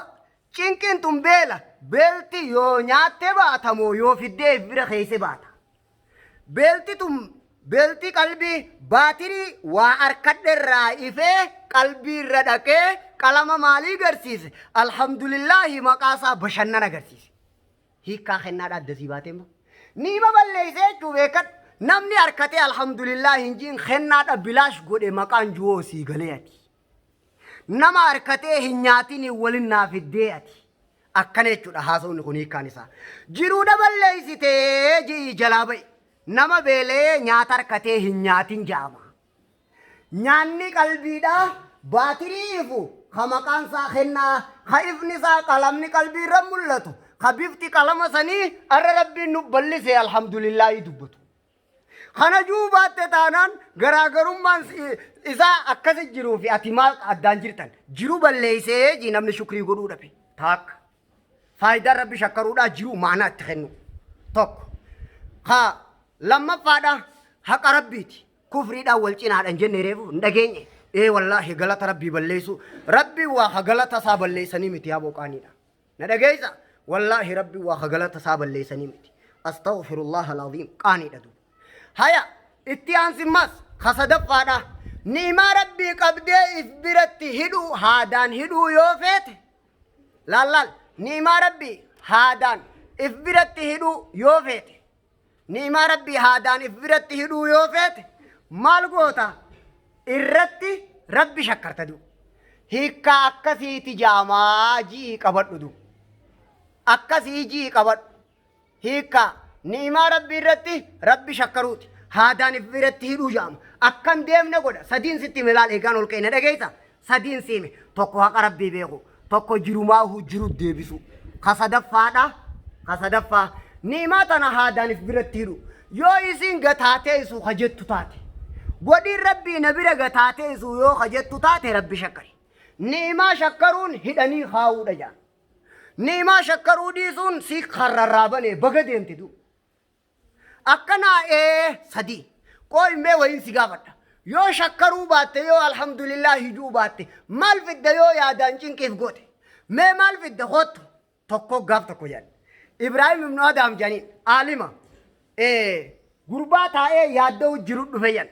Cinqiin tun beela. Beelti yoo nyaatte baata moo yoo fiddee if bira keesse baata. Beelti tun beelti qalbii baatirii waa arkadhe irraa ifee qalbii irra dhaqee qalama maalii garsiise? Alhamdulillaahi maqaa isaa bashannana agarsiise. Hiikkaa kennaadha adda sii baatee immoo. Niima balleessee jechuu beekadhu. Namni harkatee alhamdulillah hin jiin kennaadha bilaash godhe maqaan juwoo sii galee ati. Nama harkatee hin nyaatin walin naa fiddee ati. Akkana jechuudha haasawni kun hiikkaan isaa. Jiruudha balleessitee ji'i jalaa ba'i. Nama beelee nyaata harkatee hin nyaatin ja'ama. Nyaanni qalbiidha baatirii ifu ka maqaan isaa kennaa, ka ifni isaa qalamni qalbii irra mul'atu, ka bifti qalama sanii arra Rabbiin nu bal'ise alhamdulillaahi dubbatu. Kana juu baatte taanaan garaagarummaan isaa akkasi jiruu fi ati maal addaan jirtan? Jiru balleessee jii namni shukrii godhuu dhabe. Taakka. Faayidaan Rabbi shakkaruudhaa jiruu ma'anaa itti kennu. Tokko. Ka lammaffaadha haqa Rabbiiti. Kufriidhaan wal cinaadha hin jenne reefu hin dhageenye. Ee wallaahi galata Rabbii balleessuu. Rabbiin waa ka galata isaa balleessanii miti yaa boqaaniidha. Na dhageessa? Wallaahi Rabbiin waa ka galata isaa balleessanii miti. Astaghfirullah al-aziim qaaniidha duuba. Haya itti aansimmas ka sadaffaadha. Ni'imaa Rabbii qabdee if biratti hidhuu haadaan hidhuu yoo feete laal laal ni'imaa Rabbii haadaan if biratti hidhuu yoo feete Ni'imaa Rabbii haadaan if biratti hidhuu yoo feete maal goota? Irratti Rabbi shakkarta du. Hiikkaa akkasiiti jaamaa ji'ii qabadhu du. Akkasii ji'ii qabadhu. Hiikkaa ni'imaa Rabbii irratti Rabbi shakkaruuti. Haadaan if biratti hidhuu jaama. Akkan deemne godha. Sadiin sitti hime laal eegaan ol ka'e na dhageessa. Sadiin si hime. Tokko haqa Rabbii beeku. Tokko jirumaahuu jiru deebisu. Ka sadaffaadha. Ka sadaffaa. Ni'imaa tana haadaan if biratti hidhu. Yoo isiin gataatee isuu ka jettu taate. Godhiin Rabbii na bira gataatee isuu yoo ka jettu taate Rabbi shakkari. Ni'imaa shakkaruun hidhanii kaa'uudha jaan. Ni'imaa shakkaruu dhiisuun si karrarraa banee baga deemte du. Akkanaa ee sadii. Qooy mee wayiin si gaafadha. Yoo shakkaruu baatte yoo alhamdulillaahi juu baatte maal fidda yoo yaadaan cinqiif goote. Mee maal fidda koottu tokko gaaf tokko jedhan. Ibraahim ibnu Adaam jedhaniin aalima ee gurbaa taa'ee yaadda'u jiru dhufe jedhan.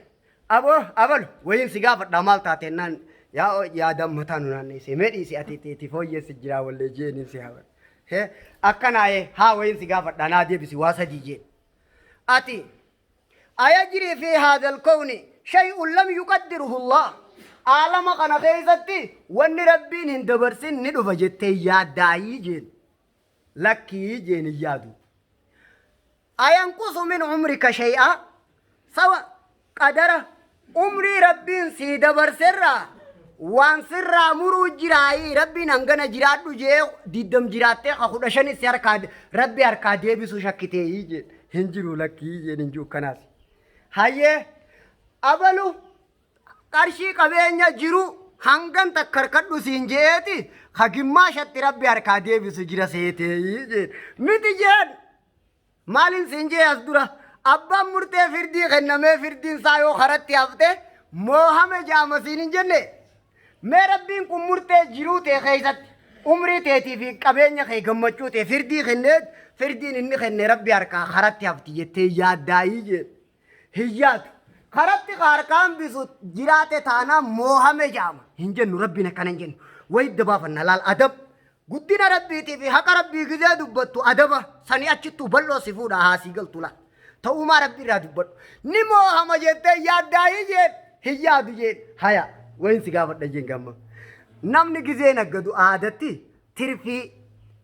Aboo abalu wayiin si gaafadha maal taate naan yaa yaadaan mataa nu naanneesse mee dhiisi ati itti fooyyeessi jiraa wallee jeeniin si haban. He akkanaa ee haa wayiin si gaafadha naa deebisi waa sadii jeen. Ati ayajrii fi haadhal kowni shay'un lam yuqaddiruhu Allah. Aalama kana keessatti wanni Rabbiin hin dabarsin ni dhufa jettee yaaddaayii jeen. Lakkii jeen hin yaadu. Ayanqusu min umrika shay'a sawa qadara umrii Rabbiin sii dabarserraa waan sirraa muruu jiraayii Rabbiin hangana jiraadhu jee diddam jiraattee ka kudha shanis si harkaa Rabbi harkaa deebisu shakkiteeyii jeen hin jiru lakkii jeen hin jiru kanaas. Hayyee abalu qarshii qabeenya jiru hangan takka harkadhu siin je'eeti ka gimmaashatti Rabbi harkaa deebisu jira seeteeyii jeen miti jeen. Maalin siin jee as dura? Abbaan murtee firdii kennamee firdiin isaa yoo karatti hafte moohame jaama siin hin jenne? Mee Rabbiin kun murtee jiruu tee keessatti umrii teetii fi qabeenya kee gammachuu tee firdii kennee firdiin inni kenne Rabbi harkaa karatti hafti jettee yaaddaayii jeen. Hin yaadu. Karatti ka harkaa hambisu jiraate taanaan moohame jaama. Hin jennu Rabbiin akkana hin jennu. Wayidda baafanna laal adab. Guddina Rabbiitii fi haqa Rabbii gizee dubbattu adaba sanii achittuu bal'oo si fuudha haa sii galtu laal. Ta'uumaa Rabbii irraa dubbadhu. Ni moohama jettee yaaddaayii jeen hin yaadu jeen. Haya wayin si gaafadha jeen gamma. Namni gizee naggadu aadatti tirfii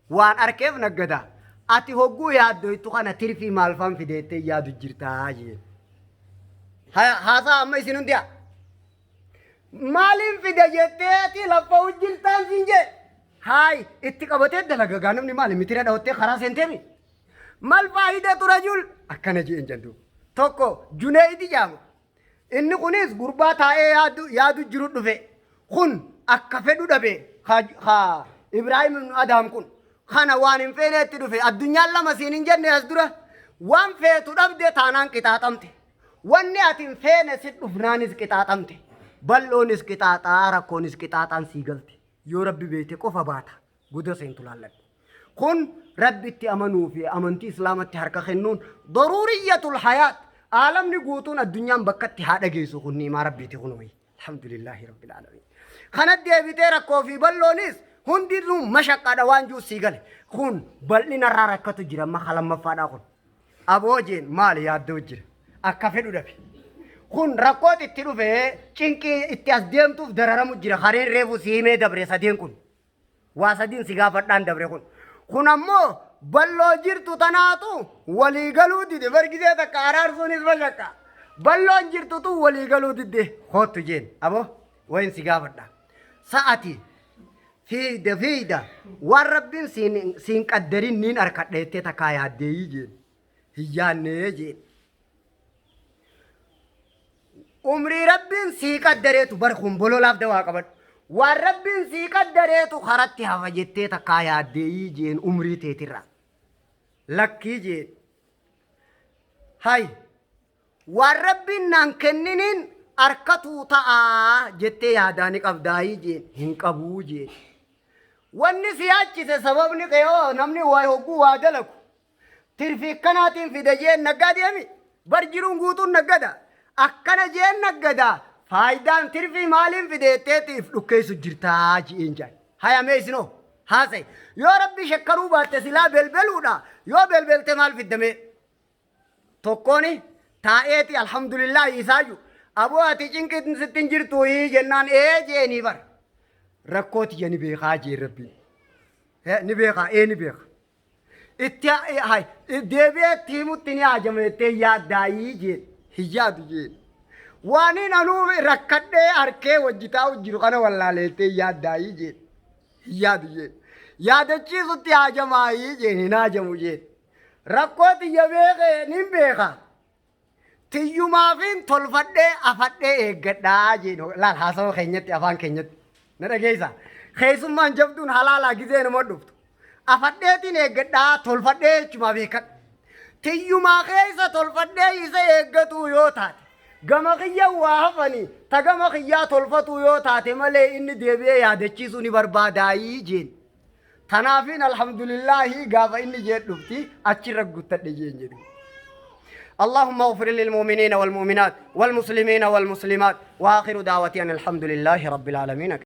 waan arkeef naggada. Ati hogguu yaaddoytu kana tirfii maalfaan fideettee yaadu jirtaa jeen. Haya haasaa amma isin hundi haa. Maaliin fida jetteeti lafa hojjirtaan siin jee. Haay itti qabatee dalaga gaa namni maali mitira dhawattee karaa seenteemi. Mal faayidatu rajul akkana jeen jedhu. Tokko Juneeydi jedhama. Inni kunis gurbaa taa'ee yaadu yaadu jiru dhufe. Kun akka fedhu dhabe ka Ibraahim ibn Adaam kun. Kana waan hin feeneetti dhufe. Addunyaan lama siin hin jenne as dura. Waan feetu dhabde taanaan qixaaxamte. Wanni ati hin feene sit dhufnaanis qixaaxamte. Bal'oonis qixaaxaa rakkoonis qixaaxaan sii galte. Yoo Rabbi beekte qofa baata. Guda seentu laalladhu. Kun Rabbitti amanuu fi amantii Islaamatti harka kennuun daruuriyyatul hayaat. Aalamni guutuun addunyaan bakkatti haa dhageessu kun ni'imaa Rabbiiti kun wayi. Alhamdulillaahi Rabbil aalamiin. Kana deebitee rakkoo fi bal'oonis hundinuu mashaqqaadha waan jiru sii gale. Kun bal'inarraa rakkatu jira amma lamaffaadhaa kun. Aboo jeen maali yaaddoo jira. Akka fedhu dhabe. Kun rakkoot itti dhufe cinqii itti as deemtuuf dararamu jira. Hareen reefu si himee dabre sadeen kun. Waa sadiin si gaafadhaan dabre kun. Kun ammoo balloo jirtu tanaatu walii galuu dide. Bargisee takka araarsuunis mashaqqa. Balloon jirtu tun walii galuu didde. Koottu jeen. Aboo wayin si gaafadha. Sa'ati. Fiigda fiigda waan Rabbiin siin siin qaddarin niin arkadha jettee takkaa yaaddeeyii jeen. Hin yaannee jeen. Umrii Rabbiin sii qaddareetu bar kun bololaaf dawaa qabadhu. Waan Rabbiin sii qaddareetu karatti hafa jettee takkaa yaaddeeyii jeen umrii teetirraa. Lakkii jeen. Hay waan Rabbiin naan kenniniin arkatuu ta'aa jettee yaadaa ni qabdaayii jeen hin qabuu jeen. Wanni si yaachise sababni kee hoo namni waa hogguu waa dalagu tirfi akkanaatiin fida jeen naggaa deemi bar jiruun guutuun naggada akkana jeen naggada faayidaan tirfii maaliin fide jetteetti if dhukkeessu jirtaa ji'een jaan. Haya mee isinoo haasa'e yoo Rabbi shakkaruu baatte silaa belbeluudha yoo belbelte maal fiddamee? Tokkooni taa'eeti alhamdulillaahi isaayyu aboo ati cinqin sitti hin jirtu jennaan ee jeeni bar rakkoo tiyya ni beekaa jeen rabbiin ni beekaa ee ni beeka itti hay deebi'ee itti himutti ni haajama jettee yaaddaayii jeen hin yaadu jeen waaniin anuu rakkadhee harkee wajji taa'u jiru kana wallaalee jettee yaaddaayii jeen hin yaadu jeen yaadachiisutti haajamaayii jeen hin haajamu jeen Rakkoo tiyya beekee nin beeka. Tiyyumaafiin tolfadhee afadhee eeggadhaa jeen. Laal haasawa keenyatti afaan keenyatti. Na dhageessa. Keessummaan jabduun halaalaa gizee nama dhuftu. Afadheetiin eeggadhaa tolfadhee jechumaa beekadhu. Tiyyumaa keessa tolfadhee isa eeggatuu yoo taate. Gama kiyya waa hafanii ta gama kiyyaa tolfatuu yoo taate malee inni deebi'ee yaadachiisuu ni barbaadaayii jeen. Tanaafiin alhamdulillaahi gaafa inni jee dhufti achirra guuttadhe jeen jedhu. اللهم اغفر للمؤمنين والمؤمنات والمسلمين والمسلمات واخر دعوتي ان الحمد لله رب العالمين.